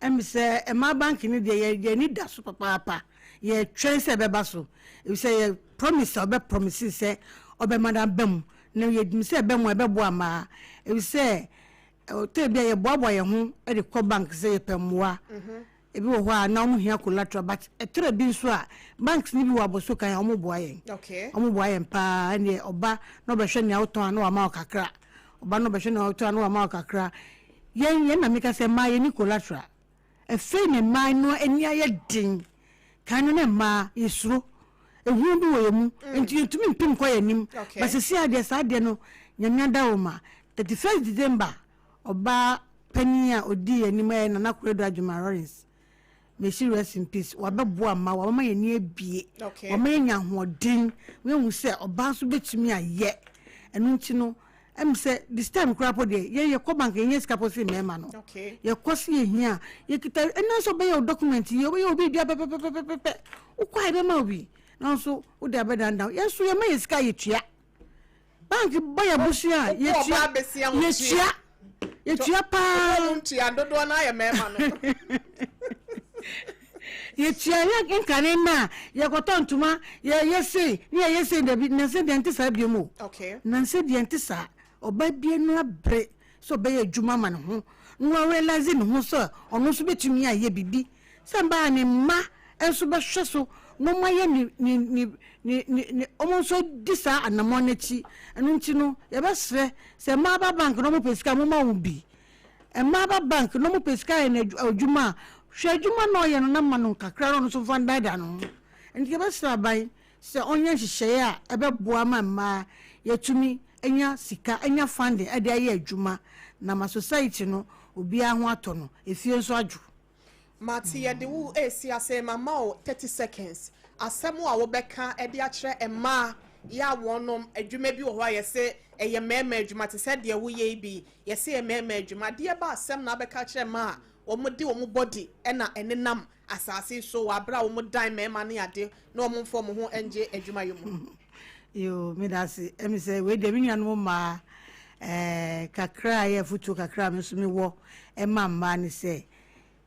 Sɛ mmaa bank no deɛ, yɛ yɛni da so papaapa. Yɛtwɛn sɛ ɛbɛba so, efisɛ yɛ promise a ɔbɛ promise sɛ ɔbɛma no aba mu, na yɛdim sɛ ɛbɛ mu a, ɛbɛboa mmaa, efisɛ ɔtɔ bi a yɛboaboa yɛn ho de kɔ bank sɛ yɛpɛ mmoa. Ebi wɔ hɔ a na wɔn hia collateral, but ɛtɔrɔ bi nso a, banks ni bi wɔ Abossey Okai a wɔn boa yɛn. Wɔn boa yɛn paa. Ɛnneɛ ɔba na ɔbɛhwɛ nea wotɔn a, na wama wo kakra. Ɔba na ɔbɛhwɛ nea wotɔn a, na wama wo kakra. Yɛn na meka sɛ mmaa yɛni collateral. Afei na mmaa no ani ayɛ den. Kan no na mmaa yɛsuro, ehu bi wɔ yɛn mu, nti yɛntumi mpem kɔ yɛn anim. Basisi adeɛ saa adeɛ no, Nyame ada wɔ ma 31 December, ɔbaa panyin a odi yɛn anim, ɛyɛ Nana Konadu Agyeman Rawlings, may she rest in peace, wabɛboa mma, wabɛma yɛn ani abie, wama yɛn nya ahoɔden, wɔahu sɛ ɔbaa nso bɛtumi ayɛ. Ɛno nti no, sɛ this time koraa po deɛ, yɛn yɛkɔ bank, yɛnyɛ sika po se mmarima no. Yɛkɔ se yɛhia a, yɛkita ɛna nso ɔbɛyɛ wo document yie, ɔbɛyɛ wo biribia pɛpɛpɛpɛpɛ. Wokɔ a, yɛbɛma wo bi, nanso wode abɛdandan yɛn nso. Yɛma yɛ sika, yɛtua bank bɔ yɛ bosea a, Wokɔ yɛtua. Ɔbaa besia ho tua. Yɛtua paa. Wɔn ntua dodoɔ no ayɛ mmarima no. Yɛtua. Yɛ nkane no a, yɛkɔtɔ ntoma, yɛyɛ sei ne yɛyɛ sei. Dabi, nansɛ deɛ nte saa biom o. Nansɛ deɛ nte saa. Ɔba bie no abere sɛ ɔbɛyɛ adwuma ama ne ho na warealise ne ho sɛ ɔno nso bɛtumi ayɛ biribi sɛ mbaa ne mma nso bɛhwɛ so na ɔmo ayɛ ne ɔmo nso di saa anammɔn n'akyi. Ɛno nti no, yɛbɛsrɛ sɛ mmaa ba bank na ɔmo pɛ sika, moma wɔn bi. Mmaa ba bank na ɔmo pɛ sika yɛ no adwuma a, hwɛ adwuma na ɔyɛ no na ma no nkakra na ɔno nso fa ndaadaa ne ho. Nti yɛbɛsrɛ aban sɛ ɔnyɛ nhyehyɛeɛ a ɛbɛboa ma mmaa yɛtumi anya sika, anya funding ɛde ayɛ adwuma, na ma society no obiara ho atɔ no, efie nso adwo. Mate. Yɛde wo esi ase, mama wo 30 seconds. Asɛm a wobɛka de akyerɛ mmaa yɛ a wɔnom adwuma bi wɔ hɔ a yɛsɛ ɛyɛ mmarima adwuma, te sɛ deɛ woyɛ yi bi, yɛsɛ yɛ mmarima adwuma adeɛ ba, asɛm na wobɛka kyerɛ mmaa a wɔn de wɔn body ɛna ɛnenam asase so wɔ abere a wɔn dan mmarima ne ade na wɔn mfa wɔn ho ngye adwuma yi mu? Yo, meda ase. Sɛ wei deɛ, me nuanom mmaa, kakra a yɛ afotuo kakra a me nso mewɔ ɛma mmaa ne sɛ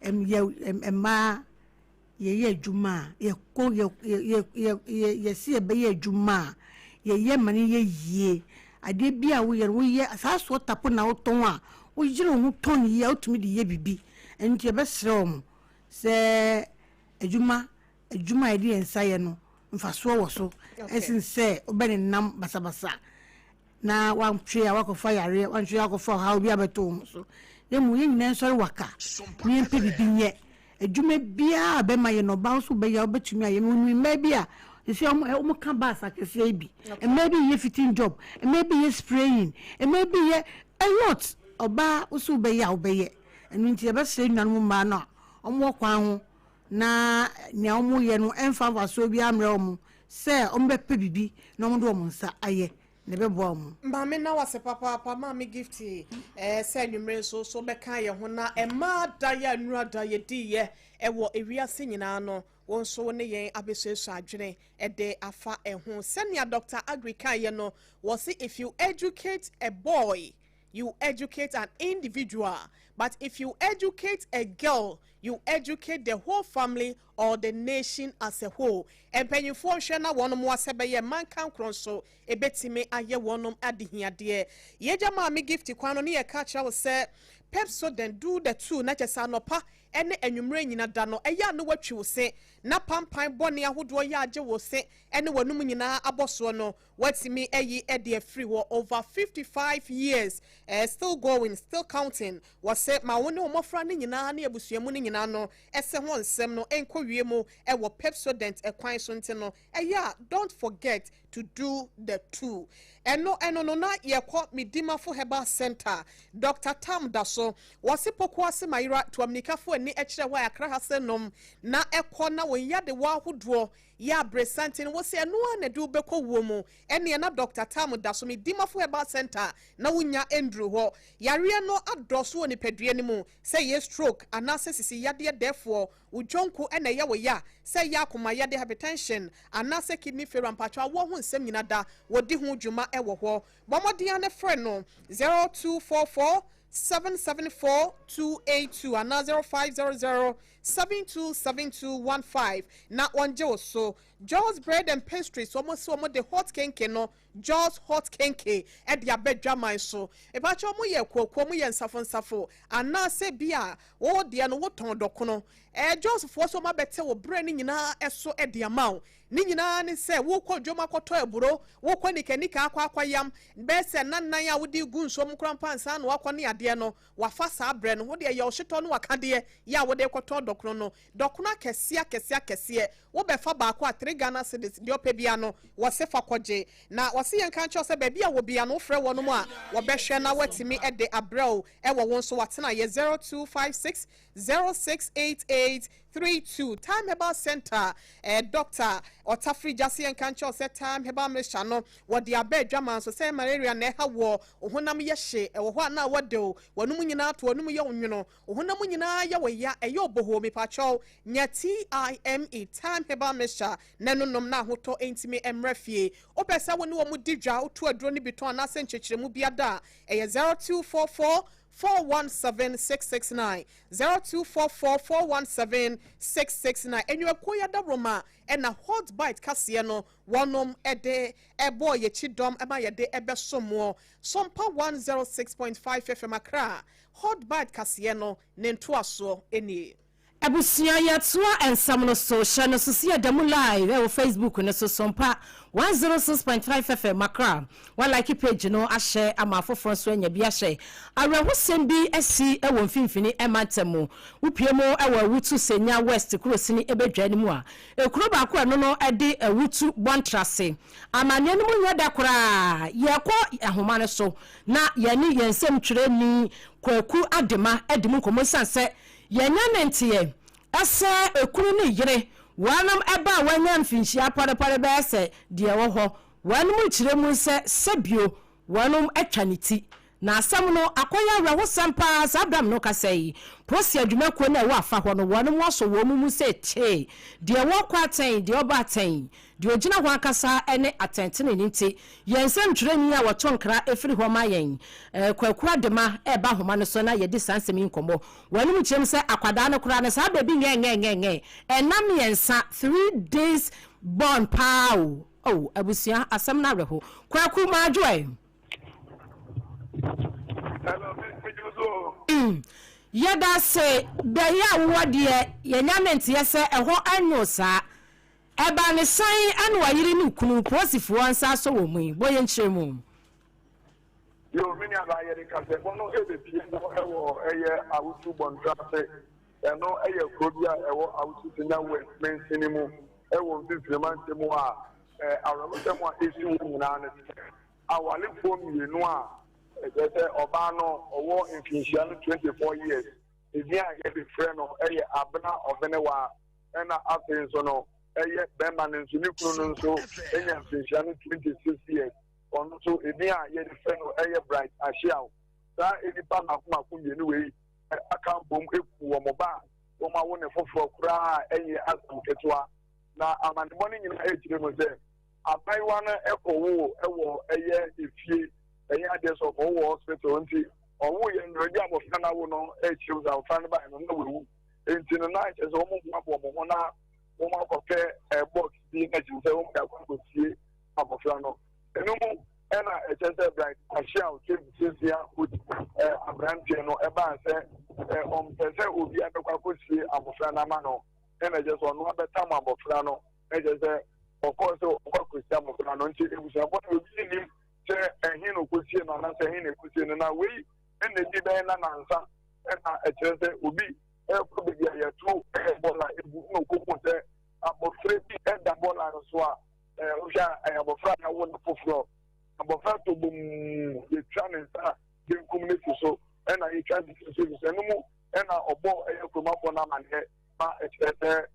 yɛ mmaa yɛyɛ adwuma a, yɛkɔ yɛ yɛ yɛ yɛ yɛsi yɛbɛyɛ adwuma a, yɛyɛ ma no yɛ yie. Adeɛ bi a woyɛ no, woyɛ saa soɔ tapo na wotɔn a, woyere wo ho tɔn yie a, wotumi de yɛ biribi. Ɛno nti yɛbɛsrɛ wɔn sɛ adwuma a yɛde yɛn nsa yɛ no, mfasoɔ wɔ so ɛsen sɛ wobɛnenam basabasa na wantwe a wakɔfa yareɛ, wantwe a wakɔfa ɔhaw bi abɛto wo ho so. Na mmom yɛn nyinaa nsɔre waka na yɛmpɛ biribi nyɛ. Adwuma biara a bɛma yɛ no, ɔbaa nso bɛyɛ a, wobɛtumi ayɛ. Menim mmaa bi a sɛ ɔmo ka bus akɛseɛ yi bi, mmaa bi yɛ fitting job, mmaa bi yɛ spraying, mmaa bi yɛ a lot. Ɔbaa nso wobɛyɛ a, wobɛyɛ. Ɛno nti yɛbɛsrɛ nuanom mmaa no a ɔmo wɔ kwan ho na nea ɔmo yɛ no ɛmfa mfasoɔ biara mmerɛ ɔmo sɛ ɔmo bɛpɛ biribi na ɔmo de wɔn nsa ayɛ na ɛbɛboa ɔmo. Maame, na wase papaapa. Maame Gift, sɛ anwummere nso so bɛka yɛn ho na mmaa da yɛ anura da yɛdiiɛ ɛwɔ ewiase nyinaa no, wɔn nso ne yɛn abɛsuasua adwene ɛde afa ɛho. Sɛnea Dr Agri kaeɛ no, wɔsi if you educate a boy, you educate an individual, but if you educate a girl, you educate the whole family or the nation as a whole. Mpanyinfoɔ nhwɛ na wɔn mo asɛ bɛyɛ manka nkorɔ nso ebetumi ayɛ wɔn adehiadeɛ. Yɛgya maame Gift kwan no ne yɛ ka kyerɛ wo sɛ Pepsodent do the two, na kyɛ sɛ anɔpa ne anwummerɛ nyina da no ɛyɛ a na watwi wo se na pampan bɔne ahodoɔ yɛ agye wo se ne w'anum nyinaa abɔ soɔ no, watumi ayi de afiri hɔ. Over 55 years, still going, still counting. Wɔsɛ ma wo ne wo mmɔfra no nyinaa ne abusuamu no nyinaa no ɛsɛ ho nsɛm no nkɔ wie mu ɛwɔ Pepsodent ɛkwan so. Nti no ɛyɛ a, don't forget to do the two. Ɛno no na yɛkɔ Medimafo Herbal Center, Dr Tam da so. Wɔse Pokuase Mayera tuamnikafo ani kyerɛ hɔ a Akra ha sɛ nom na ɛkɔ na wɔn yadewa ahodoɔ yɛ aberesante no, wɔsɛ ɛno a na ɛde wobɛkɔ wuo mu. Ɛneɛ na Dr Tam da so, Medimafo Herbal Center, na wonya nduru hɔ. Yareɛ no adɔso wɔ nipadua no mu, sɛ yɛ stroke anaasɛ sisi yadeɛ dɛɛfoɔ, wo dwonko ɛna ɛyɛ wo ya, sɛ yɛ akoma yadeɛ, hypertension anaasɛ kidney failure, mpatwa awɔ ho nsɛm nyina da wɔdi ho dwuma ɛwɔ hɔ. Bɔ mmɔden a ne frɛ no 0244 774 282 anaa 0500 727215 na wɔngye wo so. Jos Bread and Pastries, wɔn si wɔn de hot kenke no, Jos Hot Kenke, ɛde aba dwaman so. Ìbákyɛ wɔn yɛ kuokuo, wɔn yɛ nsafo nsafo anaasɛ bi a wɔwɔ deɛ no wɔtɔn dɔkono. Jos foɔ so wɔn abɛte wɔ brɛ ne nyinaa ɛso ɛde ama wo. Ne nyinaa ne sɛ wokɔ dwom akɔtɔ aburo, wokɔ nikanika akɔ akɔyam bɛyɛ sɛ nanan a wode gu nsuom nkora mpa nsa na wakɔ ne adeɛ no wafa saa brɛ no. Wode ɛyɛ ɔhyetɔ no wakadeɛ yɛ a wode kɔtɔ dɔkono no, dɔkono akɛseɛ akɛseɛ akɛseɛ, wobɛfa baako a 3 Ghana cedis. Deɛ ɔpɛ bia no wɔse fa kɔgye na wɔse yɛn ka nkyɛw sɛ baabi a wɔ bia no, wofrɛ wɔn mu a wɔbɛhwɛ na watumi de abrɛ wo ɛwɔ wɔn so. Watena yɛ 0256 068832. Time Herbal Center, Doctor Ɔtafiri Gyase, yɛn ka nkyɛw sɛ Time Herbal Mixture no wɔde aba adwama nso sɛ malaria na ɛha wɔ honam yɛ hye ɛwɔ hɔ a na wɔde o wɔnum nyinaa to wɔnum yɛ onwono, honam nyinaa yɛ wɔ ya, ɛyɛ ɔbɔhɔ, mipakyɛw nya Time, Time Herbal Mixture na ɛnonom na ahotɔ ntumi mmerɛ fie. Wopɛ sɛ wo ne wɔn di dwa, wotu aduro no bi tɔn anaasɛ nkyɛkyerɛmu bi ada a, ɛyɛ 0244 417 669, 0244 417 669. Enwumakuo yɛ dawuroma ɛna Hot Bite kaseɛ no wɔnom ɛde ɛbɔ yɛkyi dɔm ɛma yɛde ɛbɛso Sompa 106.5 FM Accra. Hot Bite kaseɛ no ne ntoasoɔ nie. Abusua, yɛtoa nsɛm no so. Hyɛ no so si yɛda mu live ɛwɔ Facebook no so, Sompa 106.5 FM Accra. Wa like page no ahyɛ ama afoforɔ nso anya bi ahyɛ. Awerɛhosɛm bi asi ɛwɔ Mfimfini ɛmantam mu. Wopie mu ɛwɔ Awutu Senya West kurosini ɛbɛdwa no mu a ekuro baako ɛno no ɛde Awutu Bɔntrase. Amanneɛ no mu nyɛ da koraa. Yɛkɔ ahoma no so na yɛne yɛn nsɛm twerɛni Kwaku Adema adi mu nkɔmmɔ, siane sɛ yɛnya ne nteɛ ɛsɛ ekunu ne yere wɔnom ɛba a wɔanya mfinhyia pɔrepɔre bɛyɛ sɛ deɛ ɛwɔ hɔ. Wɔnom kyerɛ mu sɛ sɛbio wɔnom atwa ne ti na asɛm no akɔyɛ awerɛhosɛm paa. Saa bram no kasa yi, polisi adwumakuo no a ɛwɔ afa hɔ no, wɔnom asɔ wɔn mu sɛ tee deɛ wɔkɔ atɛn, deɛ ɔba atɛn, deɛ ogyina hɔ ankasa ne atɛntene ne nti yɛn nsɛmtwerɛni a wɔto nkra ɛfiri hɔ ma yɛn, Kwaku Adema, ɛreba ahoma no so na yɛde saa nsɛm yi nkɔmmɔ. Wɔnom kyerɛ mu sɛ akwadaa no koraa no saa baabi ngɛngɛngɛngɛ ɛna 3, 3 days born paa o. Oh, abusua, asɛm no awerɛho. Kwaku, maadwo ɛ. Hello, me so. Yɛda se bɛyɛ a wowɔ deɛ yɛnya ne nteɛ sɛ ɛhɔ anwo saa ɛba ne san ɛne wayere ne kunu polisifoɔ nsa so wɔ mu yi. Bɔ yɛn kyerɛ mu. Yo, me nua baa, yɛde kasɛbɔ no ebepie mu ɛwɔ ɛyɛ Awutu Bɔntrase. Ɛno ɛyɛ kuro bi a ɛwɔ Awutu Senya West mansini mu ɛwɔ Mfimfini mantam mu a awerɛhosɛm a esi wɔ nyinaa no sɛ awalefoɔ mmienu a ɛkyerɛ sɛ ɔbaa no ɔwɔ mfinhyia no 24 years, edin a yɛde frɛ no ɛyɛ Abena Ɔbenewa, ɛna afei nso no ɛyɛ bɛrima no nso ne kunu no nso enya mfinhyia no 26 years, ɔno nso edin a yɛde frɛ no ɛyɛ Bright Ahyiaw. Saa nipa mako mako mmienu wei aka mbom eku wɔn ba a wɔn awo ne foforɔ koraa a ɛnyɛ asɛm ketewa. Na amanebɔ no nyinaa ekyirɛ mu sɛ abayewa no ɛkɔwo ɛwɔ ɛyɛ efie. Ɛnyɛ adeɛ sɛ ɔkɔwo wɔ hospital nti ɔwo yɛ no ɔdi abɔfra no awo no akyiri sɛ abɔfra no baeɛ no na wawu nti no na kyerɛ sɛ wɔn boaboa wɔn ho na wɔn akɔpɛ box bi na kyerɛ sɛ wɔn de akɔ akɔsie abɔfra no. Ɛno mu ɛna ɛkyerɛ sɛ Bright Ahyia a ɔtwa siesie odi aberanteɛ no ɛbaa sɛ ɔmpɛ sɛ obi abɛkɔ akɔsie abɔfra no ama no, ɛna kyerɛ sɛ ɔno abɛtam abɔfra no, na kyerɛ sɛ ɔkɔɔ sɛ ɔkɔ akɔsie abɔfra no. Nti ebusuafo no obi nim sɛ ɛhe na ɔkɔsie no anaasɛ ɛhe na ɛkɔsie no, na wei ɛna edi bɛyɛ na nansa ɛna ɛkyerɛ sɛ obi ɛkɔ baabi a yɛto bɔɔla egu na ɔkɔhu sɛ abɔfra bi ɛda bɔɔla no so a wohwɛ a ɛyɛ abɔfra a yɛawo no foforɔ. Abɔfra tɔ bom, yɛtwa ne nsa benkum no fi so ɛna yɛtwa ne ti nso fi so. Ɛno mu ɛna ɔbɔ ɛyɛ kuromafoɔ no amaneɛ ma ɛkyerɛ sɛ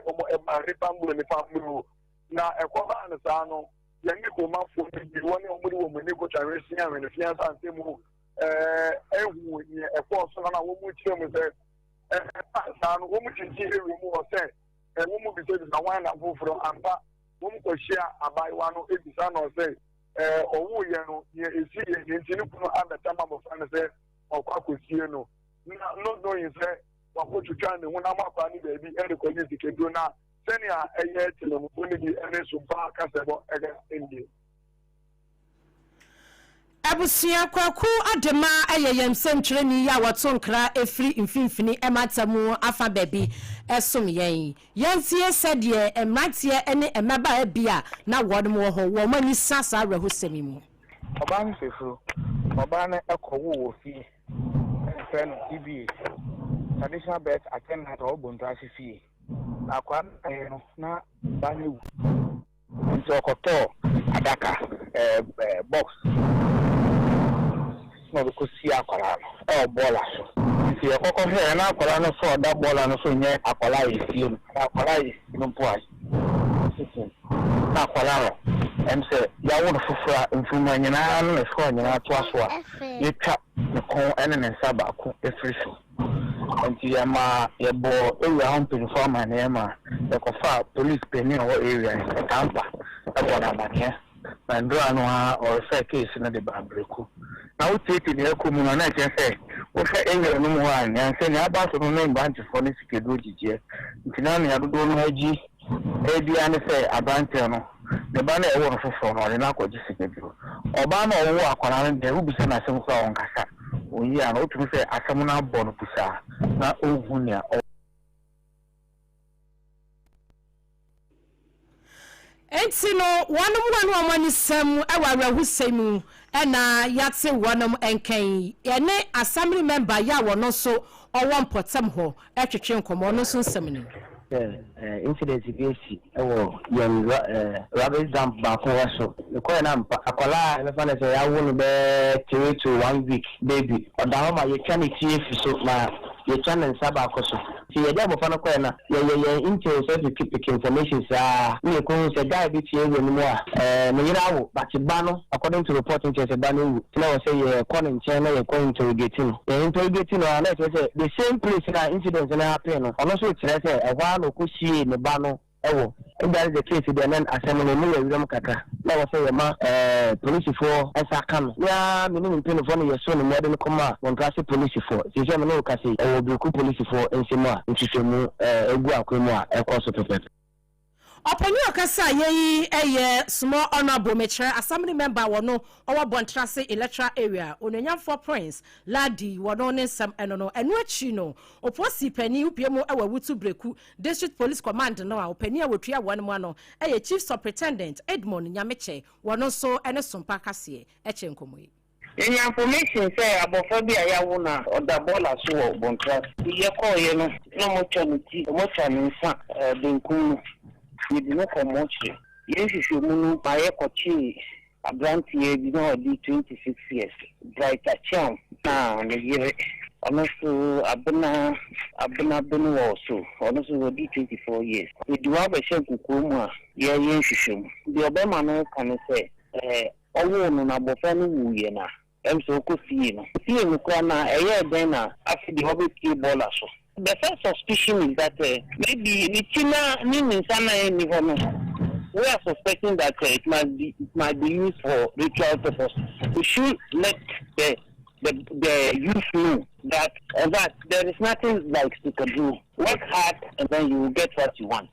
wɔn ɛba nipa mburo nipa mburo na ɛkɔbaa no saa no, yɛne kuromafoɔ no bi wɔne wɔn de wɔn ani kɔtwa resia ahwenefia asante mu ɛhu nea ɛkɔɔ so na wɔn kyerɛ mu sɛ ɛba saa no, wɔn kyikyi ewia mu wɔ sɛ wɔn mu bisabisa wɔn na foforɔ ampa wɔn kɔhyia abaayewa no ebisa no sɛ ɔwɔ yɛ no nea esi yɛ ne nti ne kunu abɛtam abɔfra no sɛ ɔkɔ akɔsie no, na no knowing sɛ wakɔtwitwa ne ho nam akora ne baabi ɛde kɔgye sikaduro, na sɛnea ɛyɛ telemufo no bi ɛne sompa kasɛbɔ ɛka ndie. Abusua, Kwaku Adema yɛ yɛn nsɛntwerɛni yi a wɔto nkra ɛfiri Mfimfini Mantam afa baabi ɛsom yɛn. Yɛntie sɛdeɛ mmeranteɛ ne mmabaa bi a na wɔnom wɔ hɔ wɔn ani sa saa awerɛhosɛm yi mu. Ɔbaa no fefuru. Ɔbaa no kɔwoo wɔ fie. Yɛfrɛ no TBA, traditional birth attendant, a ɔwɔ Bontoase fie. Na akwadaa no baeɛ no, na ɔbaa no awu. Nti ɔkɔtɔɔ adaka, ɛɛ box, na ɔde kɔsie akwadaa no ɛwɔ bɔɔla so. Nti yɛkɔkɔ hwɛɛ na akwadaa no so ɔda bɔɔla no so nyɛ akwadaa a yɛsie no, anaa akwadaa a yɛsie no mpo a sisi na akwadaa no sɛ yɛawo no foforɔ a mfuruma nyinaa ne ne soa nyinaa toa so a yɛtwa ne kɔn ne ne nsa baako afiri so. Nti yɛma yɛbɔ area hɔ mpanyinfoɔ amanneɛ ma yɛkɔfa police panyin a ɔwɔ area Ɛtampa ɛbɔ no amanneɛ, na ndura no a ɔrefer case no de ba Abreku. Na wotietie nea ɛkɔ mu no, na ɛkyerɛ sɛ wohwɛ area no mu hɔ a, nea nsɛ nea aba so no ne mmerantefoɔ no sikaduro gyegyeɛ. Nti na nea dodoɔ no agyi ebia ne sɛ aberanteɛ no ne ba no a ɛwɔ no foforɔ no, ɔde no akɔgye sikaduro. Ɔbaa no a ɔwɔ akwadaa no deɛ, wobisa no asɛm koraa a, ɔnkasa. Oyi a no wotumi sɛ asɛm no abɔ no pusaa na ɔnhu nea ɔ Nti no wɔnom wɔn wɔn ani sɛm wɔ awerɛhosɛm mu ɛna yɛate wɔnom nkɛn. Yɛne assembly member yɛ a wɔno nso ɔwɔ mpɔtam hɔ ɛtwetwe nkɔmmɔ, ɔno nso nsɛm ni. Sɛ incident bi esi wɔ yɛn rubbish dump baako so, mekɔɛ na mpa akwadaa a yɛbɛfa no sɛ yɛawo no bɛyɛ 3 to 1 week baby ɔda hɔ ma yɛtwa ne ti efi so na yɛtwa ne nsa baako so. Nti yɛde abɔfra no kɔɛ na yɛyɛ yɛn intel sɛ pick information saa ne yɛkɔhu sɛ guy bi tie area no mu a ne yere awo, but ba no, according to report, nkyerɛ sɛ ba no ewu. Nti na wɔ sɛ yɛkɔ ne nkyɛn na yɛkɔ interrogate no. Yɛ interrogate no a, na ɛkyerɛ sɛ the same place na incident no happen no, ɔno nso kyerɛ sɛ ɛhɔ ara na ɔkɔsie ne ba no ɛwɔ. If that is the case deɛ, then asɛm no emu yɛ werɛm kakra na wɔ sɛ yɛma polisifoɔ nsa ka no. Mea me ne me mpanimfoɔ no yɛso ne mu ɛde no kɔma Wɔntrase polisifoɔ. Sɛ me ne wo kasa yi, ɛwɔ Biriku polisifoɔ nsam a nhwehwɛmu egu akwan mu a ɛkɔ so pɛpɛpɛ. Ɔpanyin a ɔkasa a yɛyi yɛ Small Honourable, mekyerɛ assembly member wɔ no ɔwɔ Bɔntrase electoral area, Onuonyamfoɔ Prince Ladi, wɔno ne nsɛm ɛno no. Ɛno akyi no, oposi panyin wopie mu ɛwɔ Awutu Breku District Police Command no a ɔpanyin a wɔtua wɔn mu ano ɛyɛ Chief Superintendent Edmond Nyamekyɛ, wɔno nso ɛne Sompa kaseɛ ɛkyɛ nkɔmmɔ yi. Yɛnya information sɛ abɔfra bi a yɛawo no a ɔda bɔɔla so wɔ Bɔntra. Yɛkɔɔyɛ no na ɔmɔtwa ne ti, ɔmɔtwa ne nsa benkum no. Yɛde no kɔ mɔkyere. Yɛn nhwehwɛmu no ma yɛkɔkyee aberanteɛ bi na ɔde 26 years, Bright Acheam, na ne yere ɔno nso Abena, Abena Benewɔ so, ɔno nso wɔdi 24 years. Yɛde wɔn abɛhyɛ nkukuo mu a yɛreyɛ nhwehwɛmu. Deɛ ɔbɛma no ka ne sɛ ɔwoo no na abɔfra no wuiɛ na sɛ ɔkɔ fie no fie no koraa na ɛyɛɛ dɛn na afei deɛ ɔbɛpie bɔɔla so. The first suspicion is that maybe ne ti na ne ne nsa na ɛnni hɔ no, we are suspecting that it might be used for ritual purposes. We should let the the the youth know that that there is nothing like sikaduro. Work hard and then you will get what you want.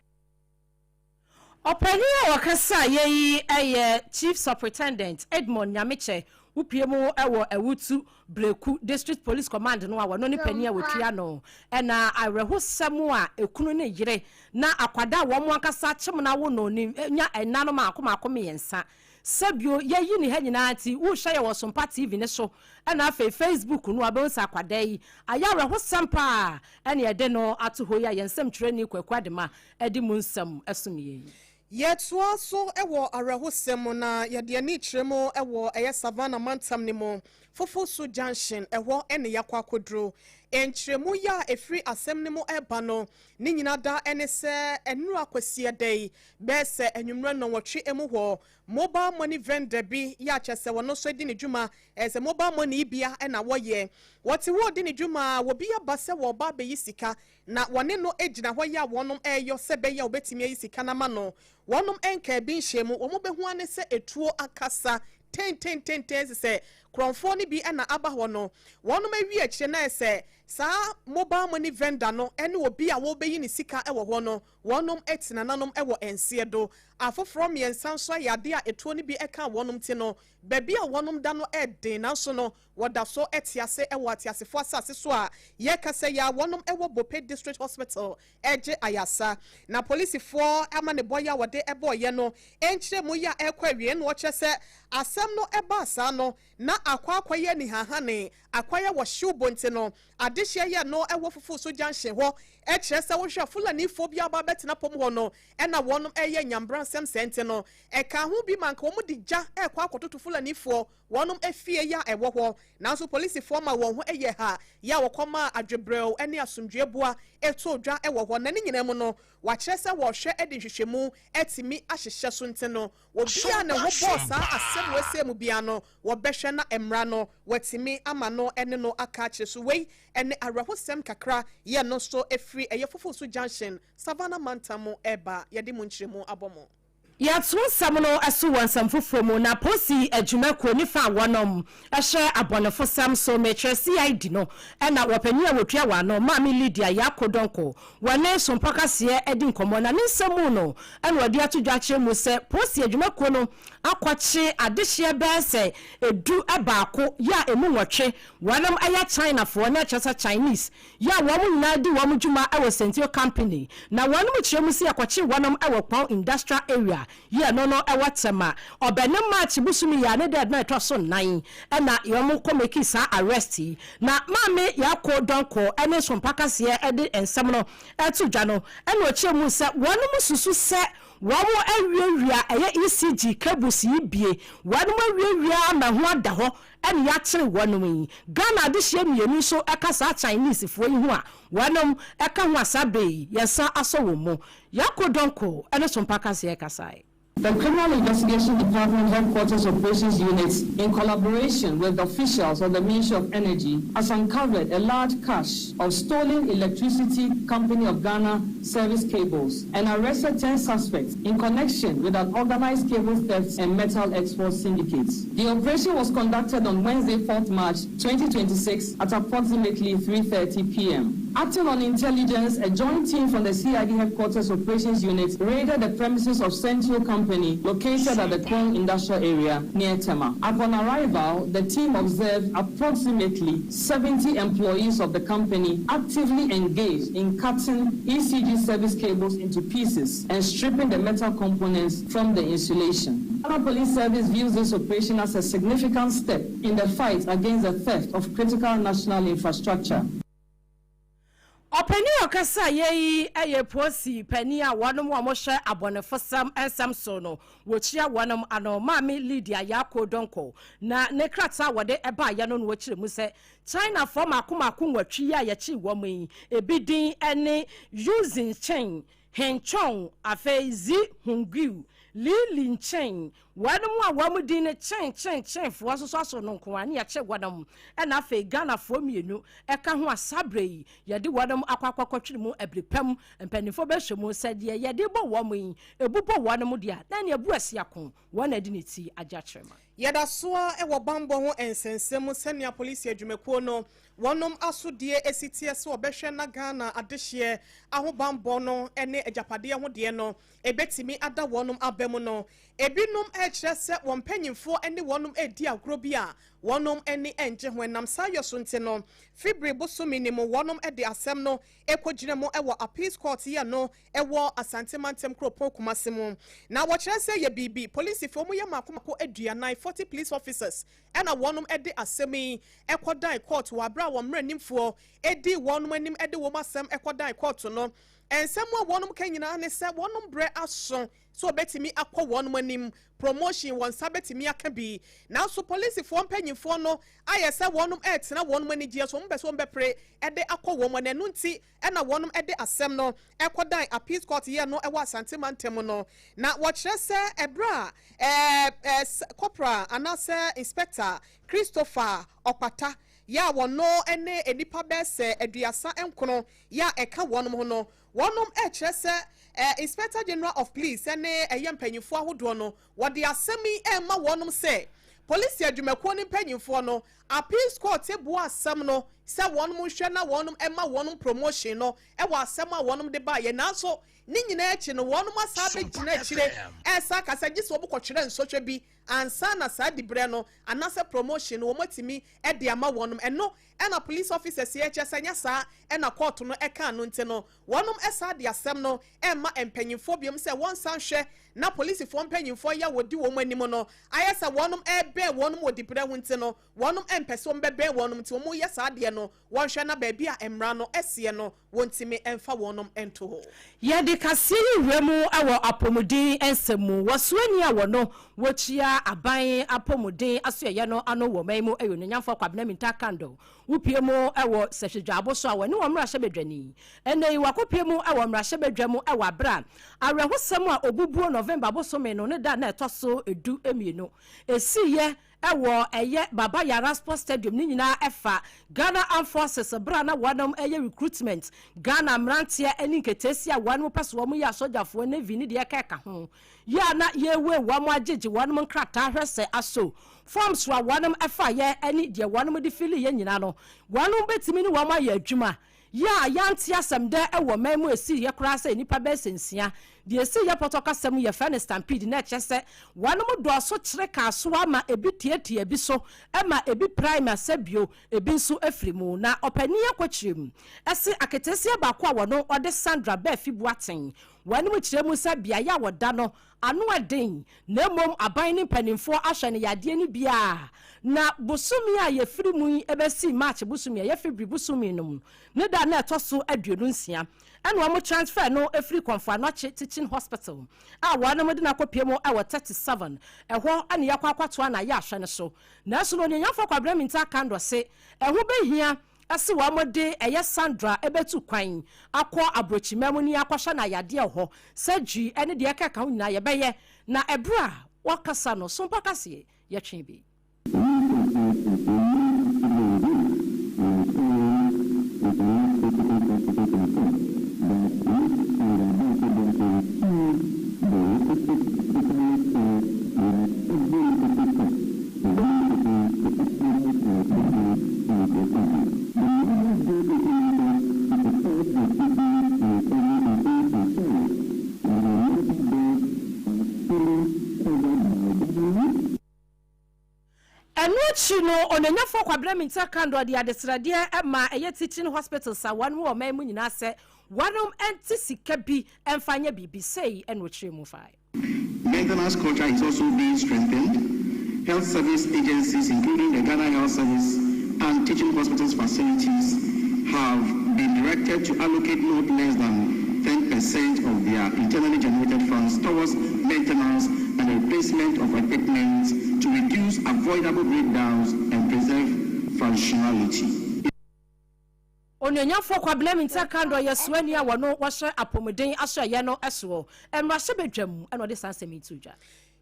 Ɔpanyin a ɔkasaeɛ yi yɛ Chief Superintendent Edmond Nyamekyɛ, wopue mu wɔ Awutu Breku District Police Command no a wɔno ne panin a wɔtua ano. Ɛna awerɛhosɛm a ekunu ne yere na akwadaa a wɔn ankasa akyem no awo no ne nya nna no maako maako mmiɛnsa. Sɛbio yɛyi ne ha nyinaa nti wohwɛ yɛ wɔ Sompa TV no so ɛna afei Facebook no a wobɛhu sɛ akwadaa yi ayɛ awerɛhosɛm paa ɛne yɛde no ato hɔ yi a yɛn nsɛmtwerɛni Kwaku Adema de mu nsɛm som yɛn. Yɛtoa so wɔ awerɛhosɛm mu na yɛde ani rekyerɛ mu wɔ ɛyɛ Savannah mantam no mu, Fofosu Junction, ɛhɔ ne yɛakɔ akɔduru. Nkyerɛmu yi a ɛfiri asɛm no mu reba no, ne nyina da ne sɛ nnora Kwasiada yi bɛyɛ sɛ anwummerɛ nnɔnwɔtwe mu hɔ, mobile money vendor bi yɛ a kyerɛ sɛ ɔno nso di ne dwuma, ɛyɛ sɛ mobile money yi bia na wɔyɛ. Wɔte hɔ redi ne dwuma a, obi aba sɛ wɔreba abɛyi sika Na wɔne no gyina hɔ yɛ a wɔnom reyɔ sɛ ɛbɛyɛ a wɔbɛtumi ayi sika no ama no. Wɔnom nkaa bi nhyɛɛ mu, wɔn bɛhu ara ne sɛ etuo akasa tentententen sɛ korɔmfoɔ no bi na aba hɔ no. Wɔnom awie akyire no ayɛ sɛ saa mobile money vendor no ne obi a wɔrebɛyi ne sika wɔ hɔ no, wɔnom tena nanom wɔ nseɛ do. Afoforɔ mmiɛnsa nso ayɛ adeɛ a etuo no bi kaa wɔnom ti no, baabi a wɔnom da no ɛden nanso no Wɔda so te ase wɔ ateasefo asase so a yɛrekasa yi ara wɔnom wɔ Bope District Hospital regye ayarsa. Na polisifoɔ amanebɔ yi a wɔde bɔeɛ no nkyerɛmu yi a ɛrekɔ awieɛ na wɔkyerɛ sɛ asɛm no baa saa no na akɔ akɔyɛ anihanhane, akɔyɛ wɔ hyew bonte no adehyeɛ yɛ no wɔ Fufuso Junction hɔ kyerɛ sɛ wohwɛ a Fulanifoɔ bi aba abɛtena pom hɔ no na wɔnom reyɛ nyambransɛm sɛɛ nti no ɛkaa ho bi ma anka wɔn de gya rekɔ akɔtoto Fulanifoɔ Wɔnom afie yɛ a ɛwɔ hɔ, nanso polisifoɔ ma wɔn ho yɛ ha yɛ a wɔkɔmaa adwebrɛw ne asomdwoeɛ boa too dwa wɔ hɔ, na ne nyinaa mu no wɔakyerɛ sɛ wɔrehwɛ de nhwehwɛmu atumi ahyehyɛ so nti no obiara a ne ho bɔɔ saa asɛm wei sei mu biara no wɔbɛhwɛ na mmara no wɔatumi ama no ne no aka akyerɛ so. Wei ne awerɛhosɛm kakra yɛ no nso firi ɛyɛ Fofosu Junction, Savannah mantam mu reba, yɛde mu nkyerɛmu abɔ mo. Yɛto nsɛm no so wɔ nsɛm foforɔ mu, na Posi adwumakuo ne fa a wɔnom hwɛ abɔnefosɛm so, mekyerɛ CID no, ɛna wɔpanin a wɔtua wɔn ano, Maame Lydia Yako Donkor, wɔne Sompa Kaseɛ adi nkɔmmɔ, na ne nsɛm mu no ɛna ɔde ato dwa akyerɛ mu sɛ Posi adwumakuo no akɔkye adehyeɛ bɛyɛ sɛ ɛdu baako yɛ a ɛmu nwɔtwe wɔnom yɛ Chinafoɔ, na ɛkyerɛ sɛ Chinese, Yɛ a wɔn nyinaa di wɔn dwuma wɔ Sentio Company, na wɔn kyerɛ mu sɛ yɛkɔkyee wɔnom wɔ Kpong Industrial Area yi a ɛno no wɔ Tema. Ɔbɛnem March bosome yi a ne da a ɛtɔ so nnan na wɔn kɔ mekii saa arrest yi. Na Maame Yako Donkor ne Sompa Kaseɛ de nsɛm no to dwa no na ɔkyerɛ mu sɛ wɔnom susu sɛ wɔn awiawia ɛyɛ ECG cables yi bie, wɔnom awiawia ama ɛho ada hɔ ɛne yɛakyere wɔnom yi. Ghana adehyeɛ mmienu nso ka saa Chinese foɔ yi ho a wɔnom ka ho a saa berɛ yi yɛn nsa asɔ wɔn mu. Yako Donko ne Sompa Kaseɛ kasaeɛ. The Criminal Investigation Department Headquarters Operations Unit, in collaboration with officials of the Ministry of Energy, has uncovered a large cache of stolen Electricity Company of Ghana service cables and arrested 10 suspects in connection with an organized cable theft and metal export syndicate. The operation was conducted on Wednesday, 4th March 2026 at approximately 3.30 p.m. Acting on intelligence, a joint team from the CID Headquarters Operations Unit raided the premises of Central Company located at the Kong Industrial Area near Tema. Upon arrival, the team observed approximately 70 employees of the company actively engaged in cutting ECG service cables into pieces and stripping the metal components from the insulation. Ghana Police Service views this operation as a significant step in the fight against the theft of critical national infrastructure. Ɔpanin a ɔkasaeɛ yi yɛ polisi panin a wɔnom a wɔhwɛ abɔnefosɛm nsɛm so no wɔkyia wɔnom ano, Maame Lydia Yaako Donkor. Na ne krataa a wɔde baeɛ no na wɔkyerɛ mu sɛ Chinafoɔ mmaako mmaako nwɔtwe yi a yɛkyee wɔn yi, ebi din ne Yu Zin-Chen, Hen Chong, afei Zi Hongguiu, Li Lin-Chen, wɔnom a wɔn din ne Chen Chen Chen foɔ nso so aso no nko ara ne yɛkye wɔnom, ɛna afei Ghanafoɔ mmienu ka ho a saa berɛ yi yɛde wɔnom akɔ akɔkɔtwere mu ɛbere pa mu. Mpanimfoɔ bɛhwɛ mu sɛ deɛ yɛde bɔ wɔn yi, ɛbu bɔ wɔnom deɛ a, na ɛne abu asi ako, wɔn na ɛde ne ti agye akyerɛma. Yɛda so ara wɔ bammɔ ho nsɛnsɛm mu sɛnea polisi adwumakuo no wɔnom asodie si teɛ sɛ wɔbɛhwɛ na Ghana adehyeɛ ahobammɔ no ne agyapadeɛ ho deɛ no ɛbɛtumi ada wɔnom aba mu no. Ebinom rekyerɛ sɛ wɔn mpanyinfoɔ ne wɔnom redi agorɔ bi a wɔnom ani nnye ho. Ɛnam saa yɔ so nti no, February bosome no mu wɔnom de asɛm no kɔgyina mu wɔ Appeals Court yɛ no wɔ Asante Mantam kuropɔn Kumasi mu. Na wɔkyerɛ sɛ yɛ biribi, polisifoɔ mu yɛ mako mako aduanan, 40 police officers, na wɔnom de asɛm yi kɔdan kɔɔto wɔ aberɛ a wɔn mmaranimfoɔ dii wɔnom anim de wɔn asɛm kɔdan kɔɔto no. Nsɛm a wɔnom ka nyinaa ne sɛ wɔnom berɛ aso sɛ wɔbɛtumi akɔ wɔnom anim, promotion, wɔn nsa bɛtumi aka bi. Nanso polisifoɔ mpanyinfoɔ no ayɛ sɛ wɔnom retena wɔnom anigyeɛ so, wɔn pɛ sɛ wɔn bɛpere de akɔ wɔn anim, ɛno nti na wɔnom de asɛm no kɔdan Appeals Court yɛ no wɔ Asante mantam no. Na wɔkyerɛ sɛ ɛberɛ a ɛɛ Corporal anaasɛ Inspector Christopher Ɔkpata yɛ a wɔno ne nnipa bɛyɛ sɛ 39 yɛ a ɛka wɔnom ho no, wɔnom rekyerɛ sɛ Inspector General of Police ne ɛyɛ mpanyinfoɔ ahodoɔ no wɔde asɛm yi rema wɔnom sɛ Polisi adwumakuo no mpanyinfoɔ no Appeals Court bua asɛm no sɛ wɔnom nhwɛ na wɔnom mma wɔnom promotion no wɔ asɛm a wɔnom de baeɛ nanso ne nyinaa akyi no wɔnom asan abɛgyina akyire ɛresan aka sɛ gye sɛ wɔn kɔtwerɛ nsɔhwɛ bi ansa na saa diberɛ no anaasɛ promotion no wɔn atumi de ama wɔnom. Ɛno na police officers yi kyerɛ sɛ nyɛ saa na kɔɔto no kaa no nti no wɔnom san de asɛm no rema mpanyinfoɔ biom sɛ wɔnsan nhwɛ na polisifoɔ mpanyinfoɔ yi a wɔdi wɔn anim no ayɛ sɛ wɔnom rebɛn wɔnom wɔ diberɛ ho nti no wɔnom mpɛ sɛ wɔn bɛbɛn wɔnom nti wɔn reyɛ saa adeɛ no wɔnhwɛ na baabi a mmara no seɛ no wɔntumi mfa wɔnom nto hɔ. Yɛde kaseɛ yi wura mu wɔ apɔmuden nsɛm mu. Wɔ soani a wɔno wɔkyia aban apɔmuden asoɛeɛ no ano wɔ ɔman mu yɛ Onuonyamfoɔ Kwabena Mintah Kandor. Wopue mu wɔ Sɛhwɛ-Dwaabo so a wɔne wɔn mmarahyɛbadwani. Ɛnnɛ yi wɔakɔpue mu wɔ mmarahyɛbadwa mu wɔ aberɛ a awerɛhosɛm a ɔbubuo November bosome no ne da a na ɛtɔ so du mmienu ɛsiiɛ wɔ ɛyɛ Baba Yara Sports Stadium ne nyinaa ɛfa Ghana Armed Forces berɛ a na wɔnom ɛyɛ recruitment Ghana mmeranteɛ ne nketeesia a wɔnom pɛ sɛ wɔn yɛ asogyafoɔ, Navy ne deɛ ɛkeka ho yɛ a na yɛwei wɔn agyegye wɔnom nkrataa hwɛ sɛ aso forms a wɔnom ɛfaeɛ ne deɛ wɔnom de filiiɛ nyinaa no wɔnom bɛtumi ne wɔn ayɛ adwuma. Yɛ a yɛante asɛm dɛ wɔ man mu esiiɛ koraa sɛ nnipa bɛyɛ sɛ nsia. Deɛ esiiɛ pɔtɔ kasa mu yɛfrɛ no stampede na ɛkyerɛ sɛ wɔnom dɔɔso kyere kaa so ara ma ebi tiatia ebi so ma ebi pirae ma sɛ bio ebi nso firi mu. Na ɔpanin akɔkyerɛ mu se aketeesia baako a wɔno ɔde Sandra Baafi Boateng wɔnom kyerɛ mu sɛ beaeɛ a wɔda no ano ɛden na mmom aban ne mpanimfoɔ ahwɛ no yadeɛ no bi a na bosome a yɛfiri mu yi bɛsi March bosome a ɛyɛ February bosome no mu ne da a na ɛtɔ so 26 ɛna wɔn transfer no firi Komfo Anokye Teaching Hospital a wɔnom de no akɔpue mu wɔ 37 ɛhɔ na yɛakɔ akɔtoa no ayɛ ahwɛ no so nanso no Onuonyamfoɔ Kwabena Mintah Kandor se ɛho bɛhia se wɔde ɛyɛ Sandra bɛtu kwan akɔ abrokyiman mu ne akɔhwɛ no ayadeɛ wɔ hɔ, surgery ne deɛ ɛkeka ho nyinaa yɛbɛyɛ, na ɛberɛ a wɔkasa no so mpa kaseɛ yɛtwe bi. Ɛno akyi no, Onuonyafoɔ Kwabena Mintah Kandor de adesrɛdeɛ maa ɛyɛ Teaching Hospitals a wɔn wɔ ɔman mu nyinaa sɛ wɔnom nte sika bi mfa nyɛ biribi. Sei na ɔkyerɛɛ mu fae. Maintenance culture is also being strengthened. Health service agencies, including the Ghana Health Service and teaching hospitals facilities, have been directed to allocate not less than 10% of their internally generated funds towards maintenance and replacement of equipment to reduce avoidable breakdowns and preserve functionality. Onuonyamfoɔ Kwabena Mintah Kandor yɛ soani a wɔno wɔhyɛ apɔmuden asoɛeɛ no soɔ mmarahyɛbadwam na ɔde saa nsɛm yi too dwa.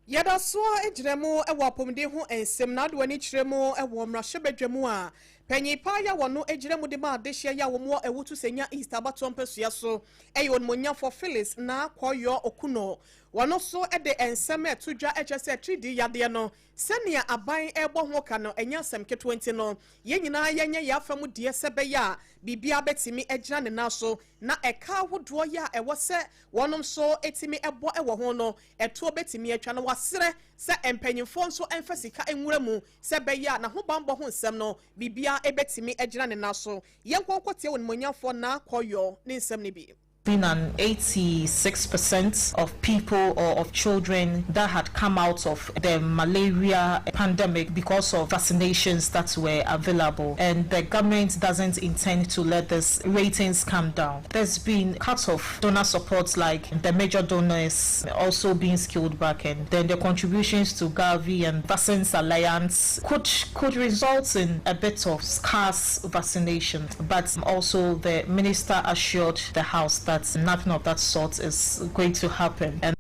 Yɛda so ara gyina mu wɔ apɔmuden ho nsɛm na wode w'ani kyerɛ mu wɔ mmarahyɛbadwa mu a, Panyin paa yi a wɔno gyina mu de ma adehyeɛ yi a wɔn wɔ Awutu Senya East abatoɔ mpasua so yɛ Onimonyafo Phyllis Naa Koryoo Okunor. Wɔno nso de nsɛm reto dwa kyerɛ sɛ atiridii yadeɛ no sɛnea aban rebɔ ho ka no ɛnyɛ asɛm ketewa nti no yɛn nyinaa yɛnyɛ yɛn afa mu deɛ sɛ ɛbɛyɛ a biribiara bɛtumi agyina ne nan so na ɛka ahodoɔ yi a ɛwɔ sɛ wɔnom nso tumi bɔ wɔ ho no ɛtoɔ bɛtumi atwa na wɔasrɛ sɛ mpanyinfoɔ nso mfa sika nwura mu sɛ ɛbɛyɛ a n'ahobanbɔ ho nsɛm no biribiara bɛtumi agyina ne nan so. Yɛnkɔ nkɔtie Onimuonyamfoɔ Naa Koryoo ne nsɛm no bi. Been an 86% of people or of children that had come out of the malaria pandemic because of vaccinations that were available and the government doesn't intend to let this ratings come down. There's been cut off donor support like the major donors also being scaled back and then the contributions to Gavi and Vaccines Alliance could could result in a bit of scarce vaccination. But also the minister assured the house that nothing of that sort is going to happen. And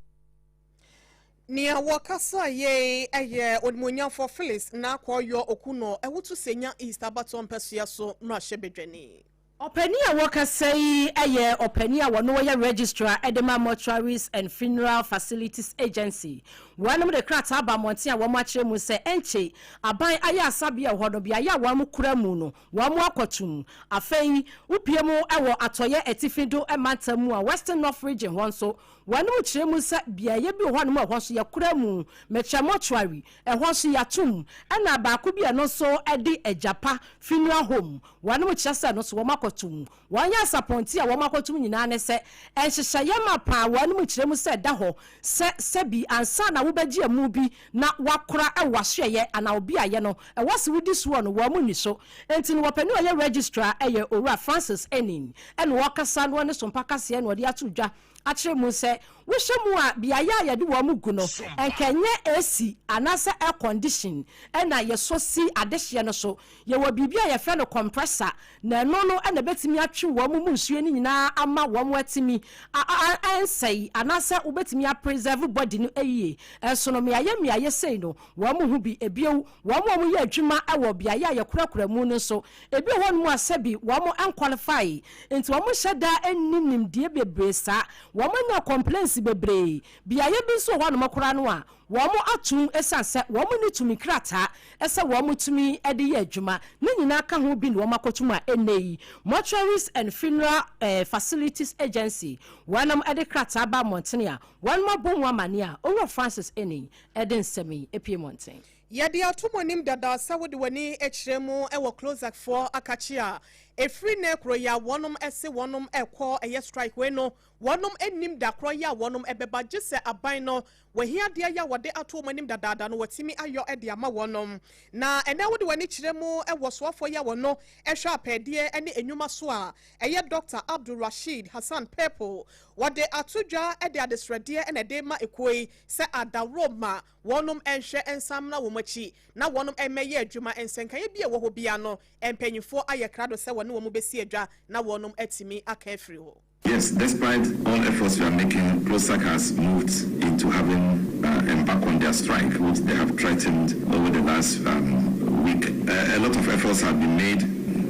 Nea wɔkasa yei yɛ Onimuonyamfoɔ Phyllis Naa Koryoo Okunor, Awutu Senya East abatoɔ mpasua so mmarahyɛbadwani. Ɔpanin a wɔkasa yi yɛ ɔpanin a wɔno yɛ Registrar de ma Mortuaries and Funeral Facilities Agency. Wɔnom de krataa aba mmɔnten a wɔn akyerɛ mu sɛ ɛnkye aban ayaresabea wɔ hɔ no beaeɛ a wɔn kura mu no wɔn akɔtum. Afei wopue mu wɔ atɔeɛ atifi do mantam mu a Western North Region hɔ nso wɔnom kyerɛ mu sɛ beaeɛ bi wɔ hɔnom a ɛhɔ nso yɛkora mu, mekyerɛ mortuary, ɛhɔ nso yɛatom. Ɛna baako bi a ɛno nso de Agyapa Funeral Home Wɔnom kyerɛ sɛ no so wɔn akɔto mu. Wɔn nyansapɔn ti a wɔn akɔto mu nyinaa ne sɛ, nhyehyɛeɛ mapa a wɔnom kyerɛ mu sɛ ɛda hɔ sɛ sɛbi ansa na wobɛgye amu bi na woakora wɔ w'asoɛeɛ anaa wo beaeɛ no, ɛwɔ se wodi soɔ no, wɔn nni so. Enti no wɔpanin a ɔyɛ Registrar yɛ Owura Francis Enning ɛna ɔrekasa na ɔne Sompa kaseɛ na ɔde ato dwa akyerɛ mu sɛ wohyɛ mu a beaeɛ a yɛde wɔn gu no nka ɛnyɛ AC anaasɛ air condition na yɛsɔ si adehyeɛ no so. Yɛwɔ biribi a yɛfrɛ no compressor na ɛno no na ɛbɛtumi atwe wɔn mu nsuo no nyinaa ama wɔn atumi ansɛe anaasɛ wobɛtumi a preserve body no yie. Nso no mmeaeɛ mmeaeɛ sei no wɔn ho bi. Bio, wɔn a wɔyɛ adwuma wɔ beaeɛ a yɛkorakora mu no nso, ebi wɔ hɔnom a sɛbi wɔn nqualify, nti wɔn nhyɛ da nni nimdeɛ bebree saa. Wɔn anya complaints bebree. Beaeɛ bi nso wɔ hɔnom koraa no a, wɔn atom esiane sɛ wɔn nni tumi krataa sɛ wɔn tumi de yɛ adwuma. Ne nyinaa ka ho bi na wɔn akɔtom a ɛnnɛ yi Mortuaries and Funeral Facilities Agency wɔnom de krataa ba mmɔntene a wɔnom abɔ mu amaneɛ a Owura Francis Enning de nsɛm yi apue mmɔnten. Yɛde ato mo anim dada sɛ wode w'ani kyerɛ mu wɔ Clozac foɔ akakye a ɛfiri nnɛ koro yi a wɔnom se wɔnom rekɔ ɛyɛ strike wei no wɔnom nnim da korɔ yi a wɔnom bɛba gye sɛ aban no wahiadeɛ yi a wɔde ato wɔn anim dadaada no watumi ayɔ de ama wɔnom. Na ɛnnɛ wode w'ani kyerɛ mu wɔ soafoɔ yi a wɔno hwɛ apɛɛdeɛ ne nnwuma so a ɛyɛ Dɔkta Abdul Rasheed Hassan Purple wɔde ato dwa de adesrɛdeɛ na ɛde rema ekuo yi sɛ adaworo ma wɔnom nhwɛ nsan mmra wɔn akyi na wɔnom mmɛyɛ adwuma. Nsɛnkaeɛ bi a ɛwɔ hɔ biara no mpanyinfoɔ ayɛ krado sɛ wɔne wɔn bɛsi adwa na wɔnom atumi aka afiri hɔ. Yes, despite all efforts we are making, CLOSAC has moved into having uh, embark on their strike, which they have threatened over the last um, week. Uh, a lot of efforts have been made.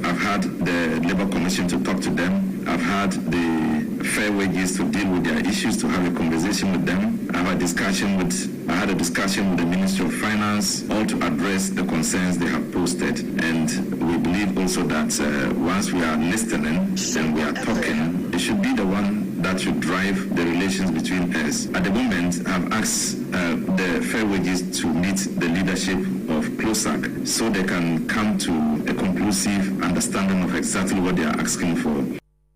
I've had the Labor Commission to talk to them. I've had the Fair Wages to deal with their issues, to have a conversation with them. I have a discussion with, I had a discussion with the Ministry of Finance, all to address the concerns they have posted. And we believe also that uh, once we are listening and we are talking, it should be the one that should drive the relations between us. At the moment, I've asked uh, the Fair Wages to meet the leadership of CLOSAC so they can come to a conclusive understanding of exactly what they are asking for.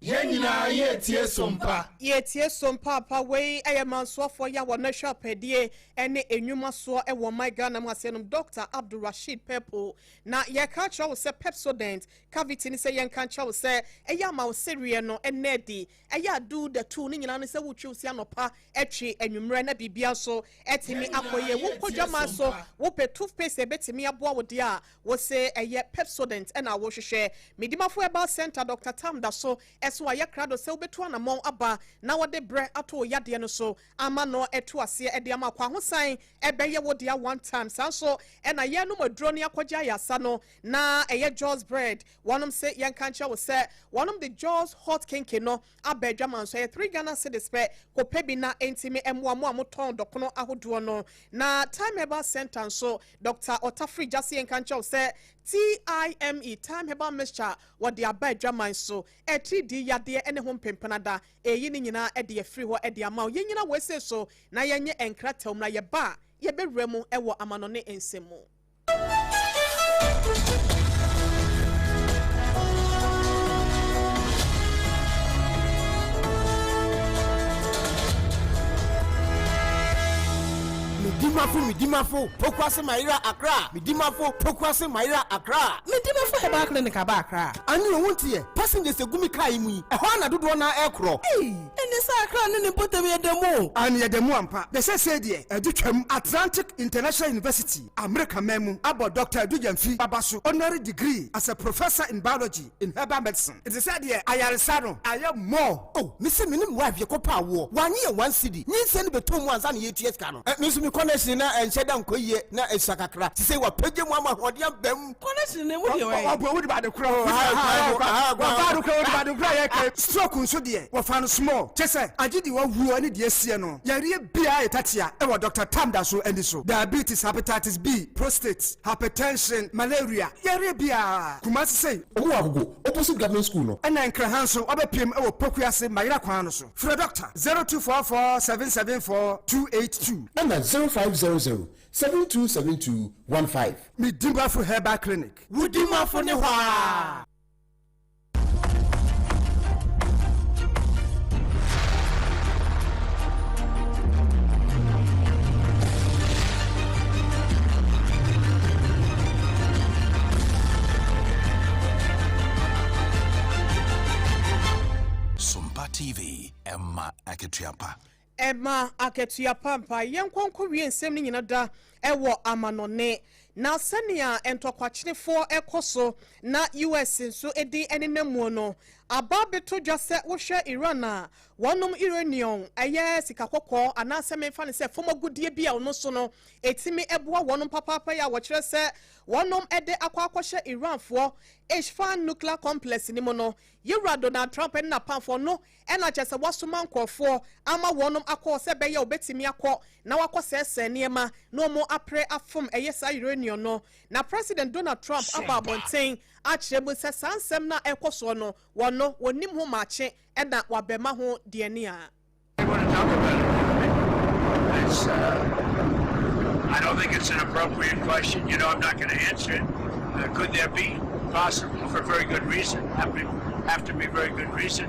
Yɛn nyinaa yɛretie Sompa. Yɛretie Sompa apa. Wei yɛ mansoafoɔ yi a wɔn ahwɛ apɛdie ne nnwuma soɔ wɔ ɔman Ghana mu aseɛ nom Dɔkta Abdul Rasheed Purple. Na yɛreka akyerɛ wo sɛ Pepsodent cavity ne sɛ yɛnka nkyerɛ wo sɛ ɛyɛ ama wo sereɛ no nna adi. Ɛyɛ a do the two ne nyinaa ne sɛ wotwi wo se anɔpa twe anwummerɛ na biribiara nso atumi akɔ yie. Wokɔ dwaman so wopɛ toothpaste a ɛbɛtumi aboa wo deɛ a Wose ɛyɛ Pepsodent na wohwehwɛ. Medimafo Herbal Centre Doctor Tam da so sɔ so wayɛ krado sɛ wobɛtu anammɔn aba na wɔde brɛ ato wo yadeɛ no so ama no atu aseɛ de ama akwahosan ɛbɛyɛ wo dea one time. Saa nso na yɛnom aduro ne akɔgye ayaresa no na ɛyɛ Jaws bread. Wɔnom se yɛnka nkyerɛ wo sɛ wɔnom de Jaws hot kenke no aba adwaman so. Ɛyɛ 3 Ghana cedis pɛ. Kɔpɛ bi na ɛntimi mmoa mo a motɔn dɔkono ahodoɔ no. Na Time Herbal Centre nso, Doctor Otafiri Gyasi yɛnka nkyerɛ wo sɛ TIME, Thyme Herbal Mixture, wɔde aba adwaman so. Atiridii yadeɛ ne ho mpempenada, ɛreyi ne nyinaa de afiri hɔ de ama wo. Yɛnnyina wei sei so na yɛnyɛ nkrataw mu na yɛba a, yɛbɛwura mu wɔ amanɔne nsɛm mu. Medimafo Medimafo Pokuase Mayera Accra Medimafo Pokuase Mayera Accra. Medimafo Herbal Clinic aba Accra. Ane o wonteɛ, passengers egu me car yi mu yi, ɛhɔ ara na dodoɔ no ara ɛrekorɔ. Ei! Ɛnne sɛ Accra ne ne mpɔtam yɛ da mu o. Aane yɛda mu ampa. Na seesei deɛ ɛde twam. Atlantic International University, Amerika man mu, abɔ Dɔkta Adu Gyamfi aba so honorary degree as a Professor in Biology in Herbal Medicine. Nti sɛ deɛ ayaresa no ayɛ more. Oh, mese me ne me wife yɛkɔ paa woɔ, wannye yɛn one cedi, nyinsɛn no bɛtɔɔ mu ansa na yɛretua sika no. Me nso me connection na ɛnhyɛ da nkɔ yie, na ɛsua kakra, sesei wapagya mu ama ahoɔden aba mu. Connection no emu deɛ ɔyɛ. Ɔbɔ wo de ba de korɔ. Wɔfa no korɔ wo de ba de korɔ yɛ kɛ. Stroke nso deɛ wɔfa no small kyɛ sɛ agye deɛ wawuo ne deɛ asie no yareɛ biara yɛ tatia ɛwɔ Doctor Tam da so ani so diabetes hepatitis B prostate hypertension malaria yareɛ biara Kumasi sei. Ɔmo wɔ Agogo opposite government school no. Ɛna Nkraha nso wabɛpiem ɛwɔ Pokuase Mayera kwan no so frɛ Doctor 0244 774 282. Ɛna 0500 7272 15. Me Dimafo Herbal Clinic. Wo Dimafo ne hɔ aa. Sompa TV, ɛma akatua pa. Ɛma akatua pampa. Yɛnkɔ nkɔwie nsɛm no nyina da wɔ amanɔne. Na sɛnea ntɔkwakyenefoɔ rekɔ so na US nso di nenam muo no, aba abɛtɔ dwa sɛ wohwɛ Iran a, wɔnom uranium, ɛyɛ sika kɔkɔɔ anaasɛ memfa no sɛ fam agudeɛ bi a ɔno nso no ɛtumi boa wɔnom papaapa yi a wɔkyerɛ sɛ wɔnom de akɔ akɔhyɛ Iranfoɔ Isfahan Nuclear Complex no mu no, Yɛwura Donald Trump ne n'apamfoɔ no na kyerɛ sɛ wɔasoma nkurɔfoɔ ama wɔnom akɔ sɛ ɛbɛyɛ a wɔbɛtumi akɔ na wɔakɔsɛesɛe nneɛma na wɔn apere afom ɛyɛ saa uranium no. Na President Donald Trump aba abɔnten akyerɛ mu sɛ saa nsɛm no a ɛrekɔ soɔ no wɔno wɔnnim ho maakye ɛna wɔabɛma ho deɛ ne a. It's, uh, I don't think it's an appropriate question. You know, I'm not going to answer it. Uh, could there be? Possible, for very good reason. Have to, have to be very good reason.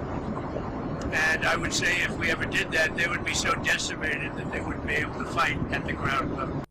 And I would say if we ever did that, they would be so decimated that they wouldn't be able to fight at the ground level.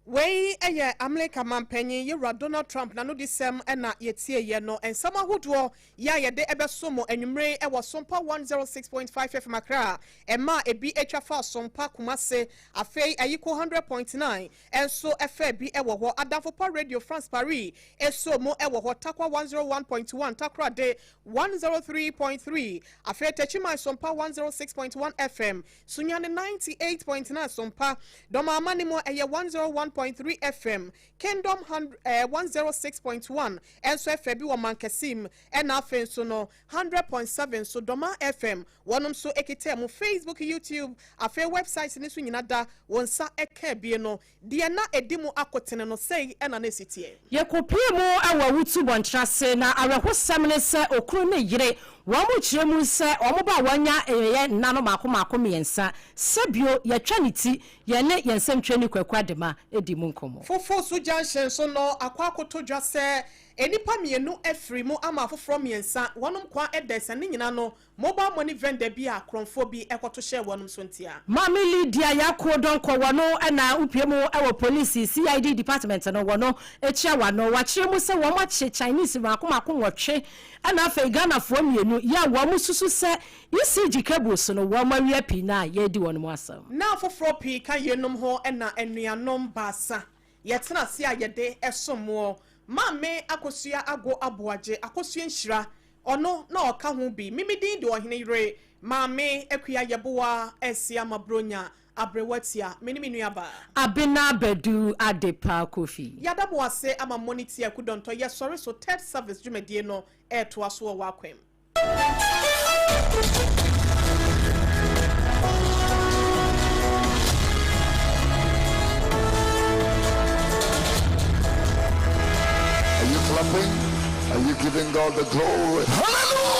Wei yɛ Amerika manpanyin Yewura Donald Trump n'anodisɛm na yɛtieeɛ no. Nsɛm ahodoɔ yi a yɛde bɛso mo anwummere yi wɔ Sompa 106.5 FM Accra, ɛmaa ebi twa faa Sompa Kumase, afei Ayiko 100.9 nso faa bi wɔ hɔ, Adamfo Pa Radio France Paris soo mu wɔ hɔ, Tarkwa 101.1, Takoradi 103.3, afei Techiman Sompa 106.1 FM, Sunyani 98.9 Sompa, Dɔm Amane mu ɛyɛ 101.3 FM, Kingdom 106.1 nso ɛfɛ bi wɔ Mankasim, ɛna afei nso no 100.7 nso Dɔma FM, wɔnom nso ɛkita mu, Facebook, YouTube, afei website no so nyina da wo nsa ɛka abie no, deɛ na ɛdi mu akotene no sei ɛna na ɛsi teɛ. Yɛkɔpuee mu wɔ Awutu Bɔnkyerɛase, na awerɛhosɛm ne sɛ okunu ne yere, wɔkyerɛ mu sɛ wɔn ba a wɔanya yɛ nna no mmaako mmaako mmiɛnsa. Sɛ bio, yɛatwa ne ti, yɛne yɛn nsɛmtwerɛni Kwaku Adema di mu nkɔmmɔ. Fofosu Junction so no akɔ akɔtɔ dwa sɛ nnipa mmienu afiri mu ama afoforɔ mmiɛnsa wɔnom kwa da asiane ne nyinaa no Mobile money vendor bi a korɔmfoɔ bi kɔto hyɛɛ wɔnom so ntia. Maame Lydia Yakuo Donkor wɔno na wopue mu wɔ polisi CID department no wɔno kyia wano. Wakyerɛ mu sɛ wɔn akye Chinese mmaako mmaako nwɔtwe ɛna afei Ghanafoɔ mmienu yɛ a wɔn susu sɛ ECG cables no wɔn awia pii na yɛredi wɔn mu asɛm. Ná afoforɔ pii ka yeinom ho na anuanom baasa yɛtena ase a yɛde som moɔ. Maame Akosua Ago Aboagye, Akosua Nhyira. Ɔno na ɔka ho bi. Mimi din de ɔhene yere Maame Akua Yeboah Asiamah Bronya Aberewa Tia. Me ne me nuabaa. Abena Badu Adepa Kofi. Yɛada mo ase ama mo ne Tia Akudɔntɔ yɛsɔre so third service dwumadie no ɛretoa so wɔ w'akwam. Are you clapping? Are you giving God the glory? Hallelujah!